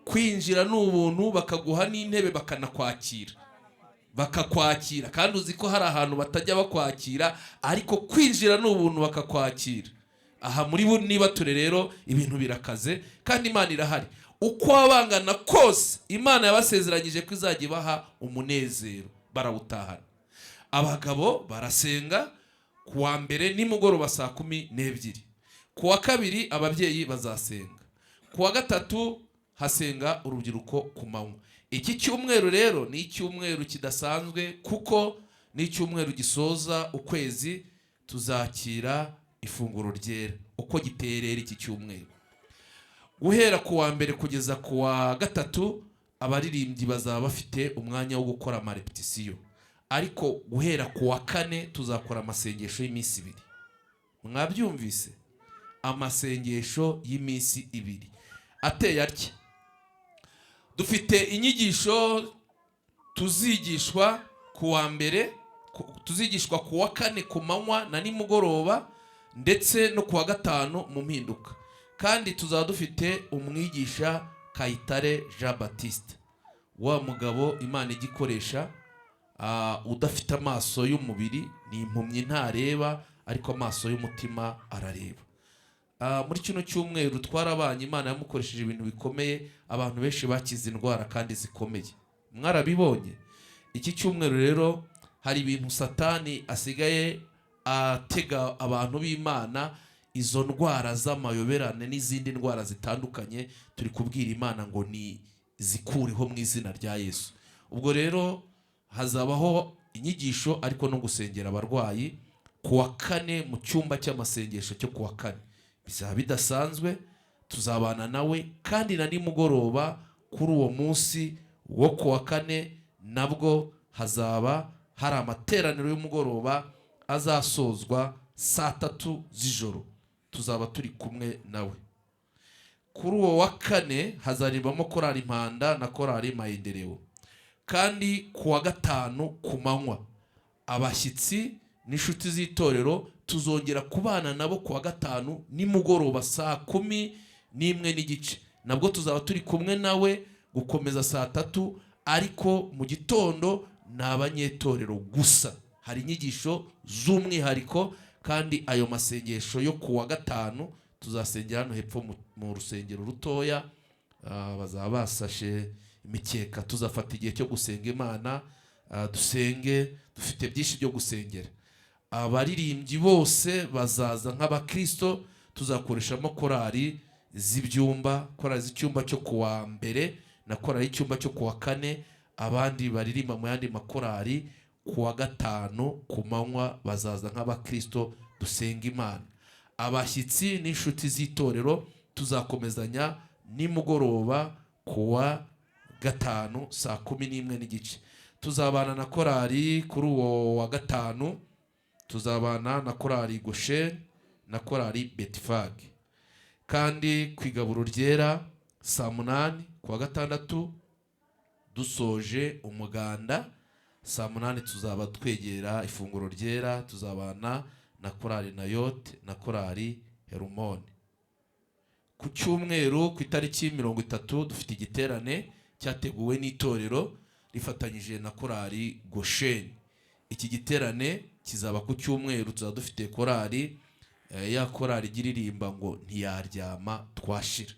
Kwinjira ni ubuntu, bakaguha n'intebe, bakanakwakira, bakakwakira. Kandi uzi ko hari ahantu batajya bakwakira, ariko kwinjira ni ubuntu, bakakwakira. Aha muri bo niba ture rero ibintu birakaze, kandi Imana irahari. Uko wabangana kose, Imana yabasezeranyije ko izajya ibaha umunezero, barawutahana. Abagabo barasenga ku wa mbere nimugoroba 12:00. Ku wa kabiri ababyeyi bazasenga. Ku wa gatatu hasenga urubyiruko ku manywa. Iki cyumweru rero ni icyumweru kidasanzwe, kuko ni icyumweru gisoza ukwezi, tuzakira ifunguro ryera. Uko giteye rero iki cyumweru, guhera ku wa mbere kugeza ku wa gatatu, abaririmbyi bazaba bafite umwanya wo gukora amarepetisiyo, ariko guhera ku wa kane tuzakora amasengesho y'iminsi 2. Mwabyumvise? Amasengesho y'iminsi 2 ateye atya: dufite inyigisho tuzigishwa ku wa mbere, tuzigishwa ku wa kane ku manywa na nimugoroba, ndetse no ku wa gatanu mu mpinduka. Kandi tuzaba dufite umwigisha Kayitare Jean Baptiste, wa mugabo Imana igikoresha, udafite amaso y'umubiri, ni impumyi, ntareba, ariko amaso y'umutima arareba. Muri kino cyumweru twarabanye, Imana yamukoresheje ibintu bikomeye, abantu benshi bakize indwara kandi zikomeye, mwarabibonye. Iki cyumweru rero hari ibintu Satani asigaye atega abantu b'Imana, izo ndwara z'amayoberane n'izindi ndwara zitandukanye. Turi kubwira Imana ngo ni zikureho mu izina rya Yesu. Ubwo rero hazabaho inyigisho, ariko no gusengera abarwayi ku wa kane mu cyumba cy'amasengesho cyo ku wa kane bizaba bidasanzwe, tuzabana nawe. Kandi na nimugoroba kuri uwo munsi wo ku wa kane nabwo hazaba hari amateraniro y'umugoroba azasozwa 3:00 z'ijoro, tuzaba turi kumwe nawe. Kuri uwo wa kane hazaririmbamo korali Impanda na korali Mayendereo. Kandi ku wa gatanu ku manywa, abashyitsi n'inshuti z'itorero tuzongera kubana nabo ku wa gatanu nimugoroba 11:30, nabwo tuzaba turi kumwe nawe gukomeza 3:00. Ariko mu gitondo ni abanyetorero gusa, hari inyigisho z'umwihariko. Kandi ayo masengesho yo ku wa gatanu tuzasengera hano hepfo mu rusengero rutoya. Bazaba basashe imikeka, tuzafata igihe cyo gusenga Imana, dusenge, dufite byinshi byo gusengera. Abaririmbyi bose bazaza nk'abakristo, tuzakoreshamo korali z'ibyumba, korali z'icyumba cyo kuwa mbere na korali y'icyumba cyo kuwa kane. Abandi baririmba mu yandi makorali kuwa gatanu ku manywa bazaza nk'abakristo dusenga Imana. Abashyitsi n'inshuti z'itorero tuzakomezanya nimugoroba kuwa gatanu saa 11:30. Tuzabana na korali kuri uwo wa gatanu, tuzabana na korali Goshen na korali Betifage. Kandi ku igaburo ryera saa 8 kuwa gatandatu dusoje umuganda, saa 8 tuzaba twegera ifunguro ryera, tuzabana na korali Nayote na korali Herumone. Ku cyumweru ku itariki 30 dufite igiterane cyateguwe n'itorero rifatanyije na korali Goshen. Iki giterane kizaba ku cyumweru, tuzaba dufite korali ya korali igiririmba ngo ntiyaryama twashira.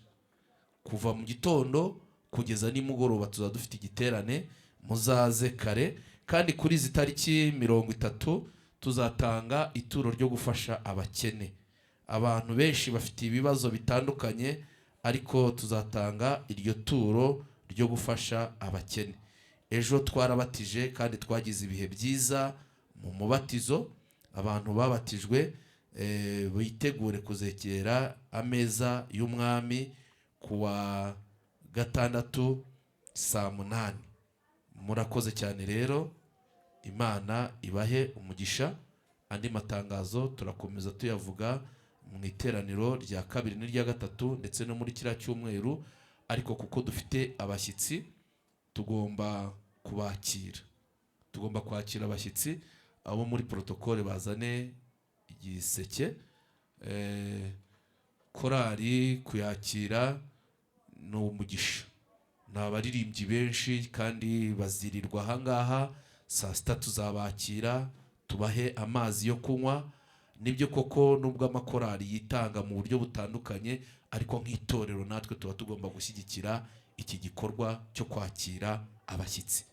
Kuva mu gitondo kugeza nimugoroba tuzaba dufite igiterane, muzaze kare. Kandi kuri izi tariki 30 tuzatanga ituro ryo gufasha abakene. Abantu benshi bafite ibibazo bitandukanye, ariko tuzatanga iryo turo ryo gufasha abakene. Ejo twarabatije kandi twagize ibihe byiza mu mubatizo. Abantu babatijwe bitegure kuzekera ameza y'umwami kuwa gatandatu saa 8. Murakoze cyane rero, Imana ibahe umugisha. Andi matangazo turakomeza tuyavuga mu iteraniro rya kabiri n'irya gatatu ndetse no muri kiriya cyumweru, ariko kuko dufite abashyitsi tugomba kubakira, tugomba kwakira abashyitsi. Abo muri protokole bazane igiseke, korali kuyakira ni umugisha. Ni abaririmbyi benshi kandi bazirirwa ahangaha. Saa sita tuzabakira, tubahe amazi yo kunywa. Nibyo koko nubwo amakorali yitanga mu buryo butandukanye, ariko nk'itorero natwe tuba tugomba gushyigikira iki gikorwa cyo kwakira abashyitsi.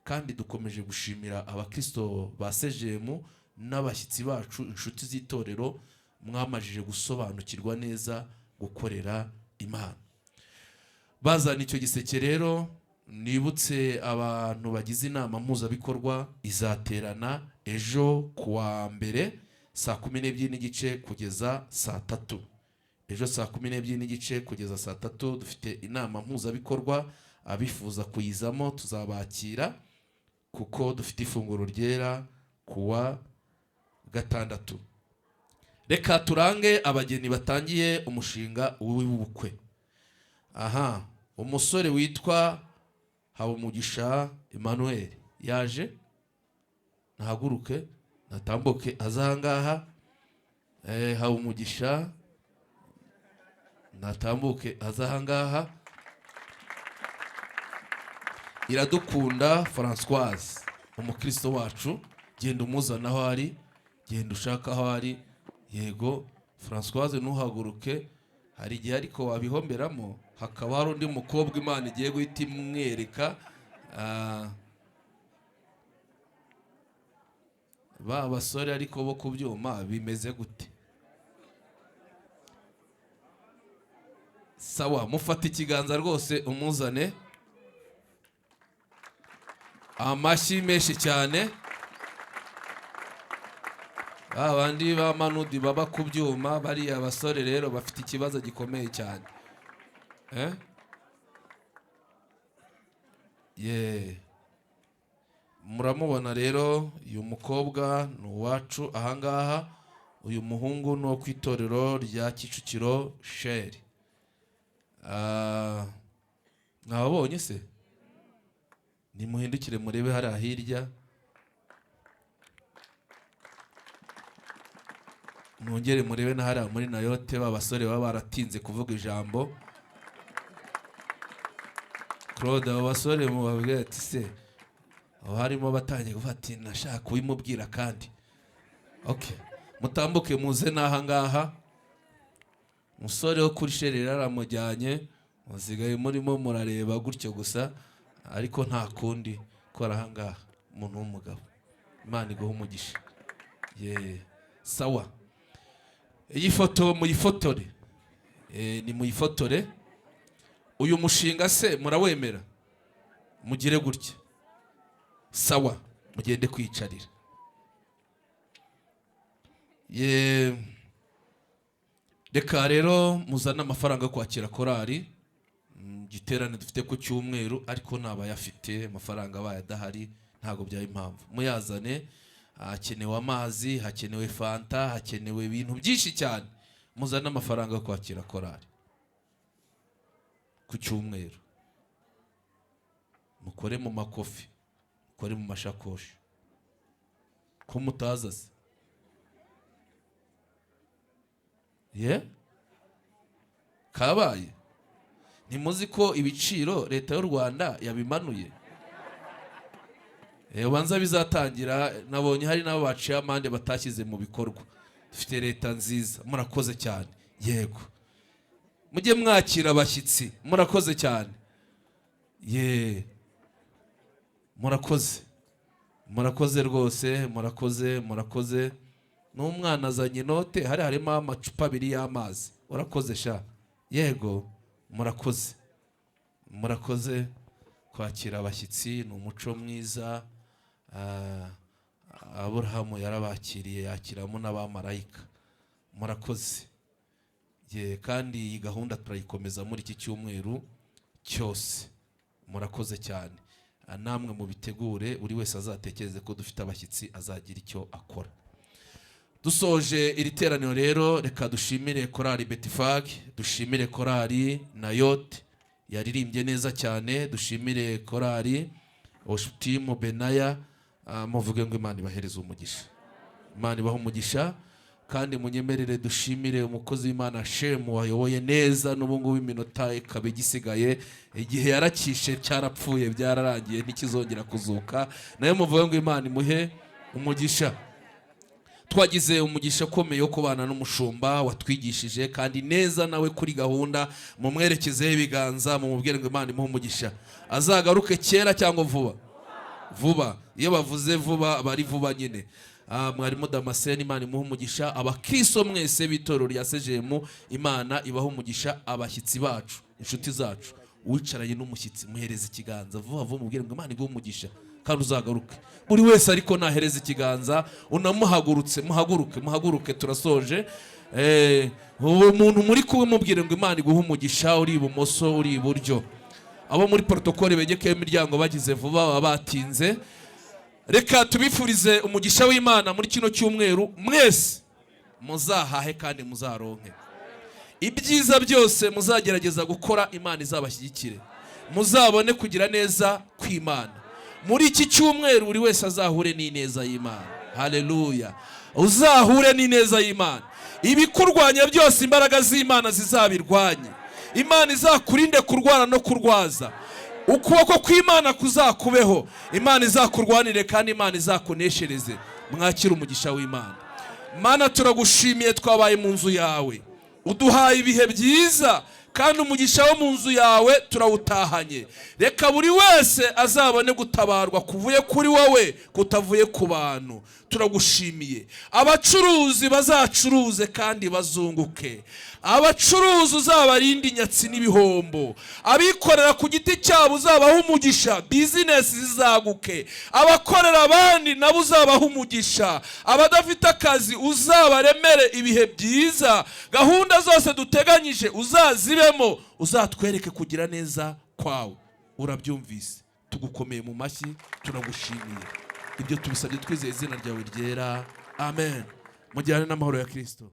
Kandi dukomeje gushimira abakristo ba sejemu n'abashyitsi bacu, inshuti z'itorero, mwamajije gusobanukirwa neza gukorera Imana. Bazana icyo giseke rero, nibutse abantu bagize inama mpuzabikorwa izaterana ejo kuwa mbere saa 12:30 kugeza saa 3. Ejo saa 12:30 kugeza saa 3 dufite inama mpuzabikorwa, abifuza kuyizamo tuzabakira, kuko dufite ifunguro ryera kuwa gatandatu. Reka turange abageni batangiye umushinga w'ubukwe. Aha, umusore witwa Habumugisha Emmanuel yaje, nahaguruke natambuke azahangaha. Habumugisha natambuke azahangaha. Iradukunda Françoise, umukristo wacu, genda umuzana aho ari, genda ushaka aho ari. Yego Françoise, ntuhaguruke, hari igihe ariko wabihomberamo, hakaba hari undi mukobwa Imana igiye guhita imwereka. Ba basore ariko bo kubyuma bimeze gute? Sawa, mufate ikiganza rwose umuzane. Amashyi menshi cyane. Ba bandi ba manudi baba ku byuma, bariya basore rero bafite ikibazo gikomeye cyane. Muramubona rero, uyu mukobwa ni uwacu ahangaha, uyu muhungu ni uwo ku itorero rya Kicukiro Sheri. Mwababonye se? Nimuhindukire murebe hariya hirya, mwongere murebe na hariya muri Nayote, ba basore baba baratinze kuvuga ijambo. Claude, abo basore mubabwire ati se aho harimo batangiye kuvuga ati nashaka kubimubwira kandi. Okay, Mutambuke muze n'aha ngaha. Umusore wo kuri sherera aramujyanye, musigaye murimo murareba gutyo gusa, ariko nta kundi kora aha ngaha. Umuntu w'umugabo, Imana iguhe umugisha. Ye, sawa. Iyi foto muyifotore, ni muyifotore. Uyu mushinga se murawemera? Mugire gutya. Sawa, mugende kwicarira. Ye, reka rero muzane amafaranga yo kwakira korari giterane dufite ku cyumweru, ariko nabayafite amafaranga abaye adahari ntabwo byaba impamvu. Muyazane. Hakenewe amazi, hakenewe fanta, hakenewe ibintu byinshi cyane. Muzane amafaranga yo kwakira korari ku cyumweru. Mukore mu makofi, mukore mu mashakoshi, ko mutaza se? Ye, kabaye. Ntimuzi ko ibiciro leta y'u Rwanda yabimanuye? Ubanza bizatangira. Nabonye hari n'abo baciye amande batashyize mu bikorwa. Dufite leta nziza. Murakoze cyane. Yego, mujye mwakira abashyitsi. Murakoze cyane. Ye, murakoze, murakoze rwose, murakoze, murakoze. N'umwana azanye inote, hari harimo amacupa abiri y'amazi. Urakoze sha. Yego, murakoze, murakoze. Kwakira abashyitsi ni umuco mwiza. Aburahamu yarabakiriye, yakiramo n'abamarayika. Murakoze. Ye, kandi iyi gahunda turayikomeza muri iki cyumweru cyose. Murakoze cyane. Namwe mubitegure, buri wese azatekereze ko dufite abashyitsi, azagira icyo akora. Dusoje iri teraniro rero, reka dushimire korali Betifag, dushimire korali Nayote yaririmbye neza cyane, dushimire korali Oshutimu Benaya. Muvuge ngo Imana ibahereze umugisha. Imana ibahe umugisha. Kandi munyemerere dushimire umukozi w'Imana Shemu wayoboye neza, n'ubu ngubu iminota ikaba igisigaye. Igihe yarakishe cyarapfuye, byararangiye, ntikizongera kuzuka. Nayo muvuge ngo Imana imuhe umugisha. Twagize umugisha ukomeye wo kubana n'umushumba watwigishije kandi neza, nawe kuri gahunda. Mumwerekezeho ibiganza, mumubwire ngo Imana imuhe umugisha. Azagaruke kera cyangwa vuba vuba. Iyo bavuze vuba bari vuba nyine. Mwarimu Damascene, Imana imuhe umugisha. Abakristo mwese b'itorero rya Sejemu, Imana ibahe umugisha. Abashyitsi bacu, inshuti zacu, uwicaranye n'umushyitsi muhereza ikiganza vuba vuba, mubwire ngo Imana iguhe umugisha kandi uzagaruke. Buri wese ariko nahereza ikiganza unamuhagurutse. Muhaguruke, muhaguruke, turasoje. Uwo muntu muri kumwe mubwire ngo Imana iguhe umugisha, uri ibumoso, uri iburyo. Abo muri protokole begekeyo imiryango bagize vuba, baba batinze. Reka tubifurize umugisha w'Imana muri kino cyumweru. Mwese muzahahe kandi muzaronke ibyiza byose. Muzagerageza gukora, Imana izabashyigikire, muzabone kugira neza kw'Imana. Muri iki cyumweru buri wese azahure n'ineza y'Imana. Haleluya! Uzahure n'ineza y'Imana. Ibikurwanya byose imbaraga z'Imana zizabirwanye. Imana izakurinde kurwara no kurwaza. Ukuboko kw'Imana kuzakubeho. Imana izakurwanire kandi Imana izakuneshereze. Mwakire umugisha w'Imana. Mana, turagushimiye, twabaye mu nzu yawe, uduhaye ibihe byiza, kandi umugisha wo mu nzu yawe turawutahanye. Reka buri wese azabone gutabarwa kuvuye kuri wowe, kutavuye ku bantu. Turagushimiye. Abacuruzi bazacuruze kandi bazunguke. Abacuruzi uzabarinde inyatsi n'ibihombo. Abikorera ku giti cyabo uzabaha umugisha, bizinesi zizaguke. Abakorera abandi nabo uzabaha umugisha. Abadafite akazi uzabaremere ibihe byiza. Gahunda zose duteganyije uzazibemo, uzatwereke kugira neza kwawe. Urabyumvise, tugukomeye mu mashyi, turagushimiye. Ibyo tubisabye twizeye izina ryawe ryera, amen. Mujyane n'amahoro ya Kristo.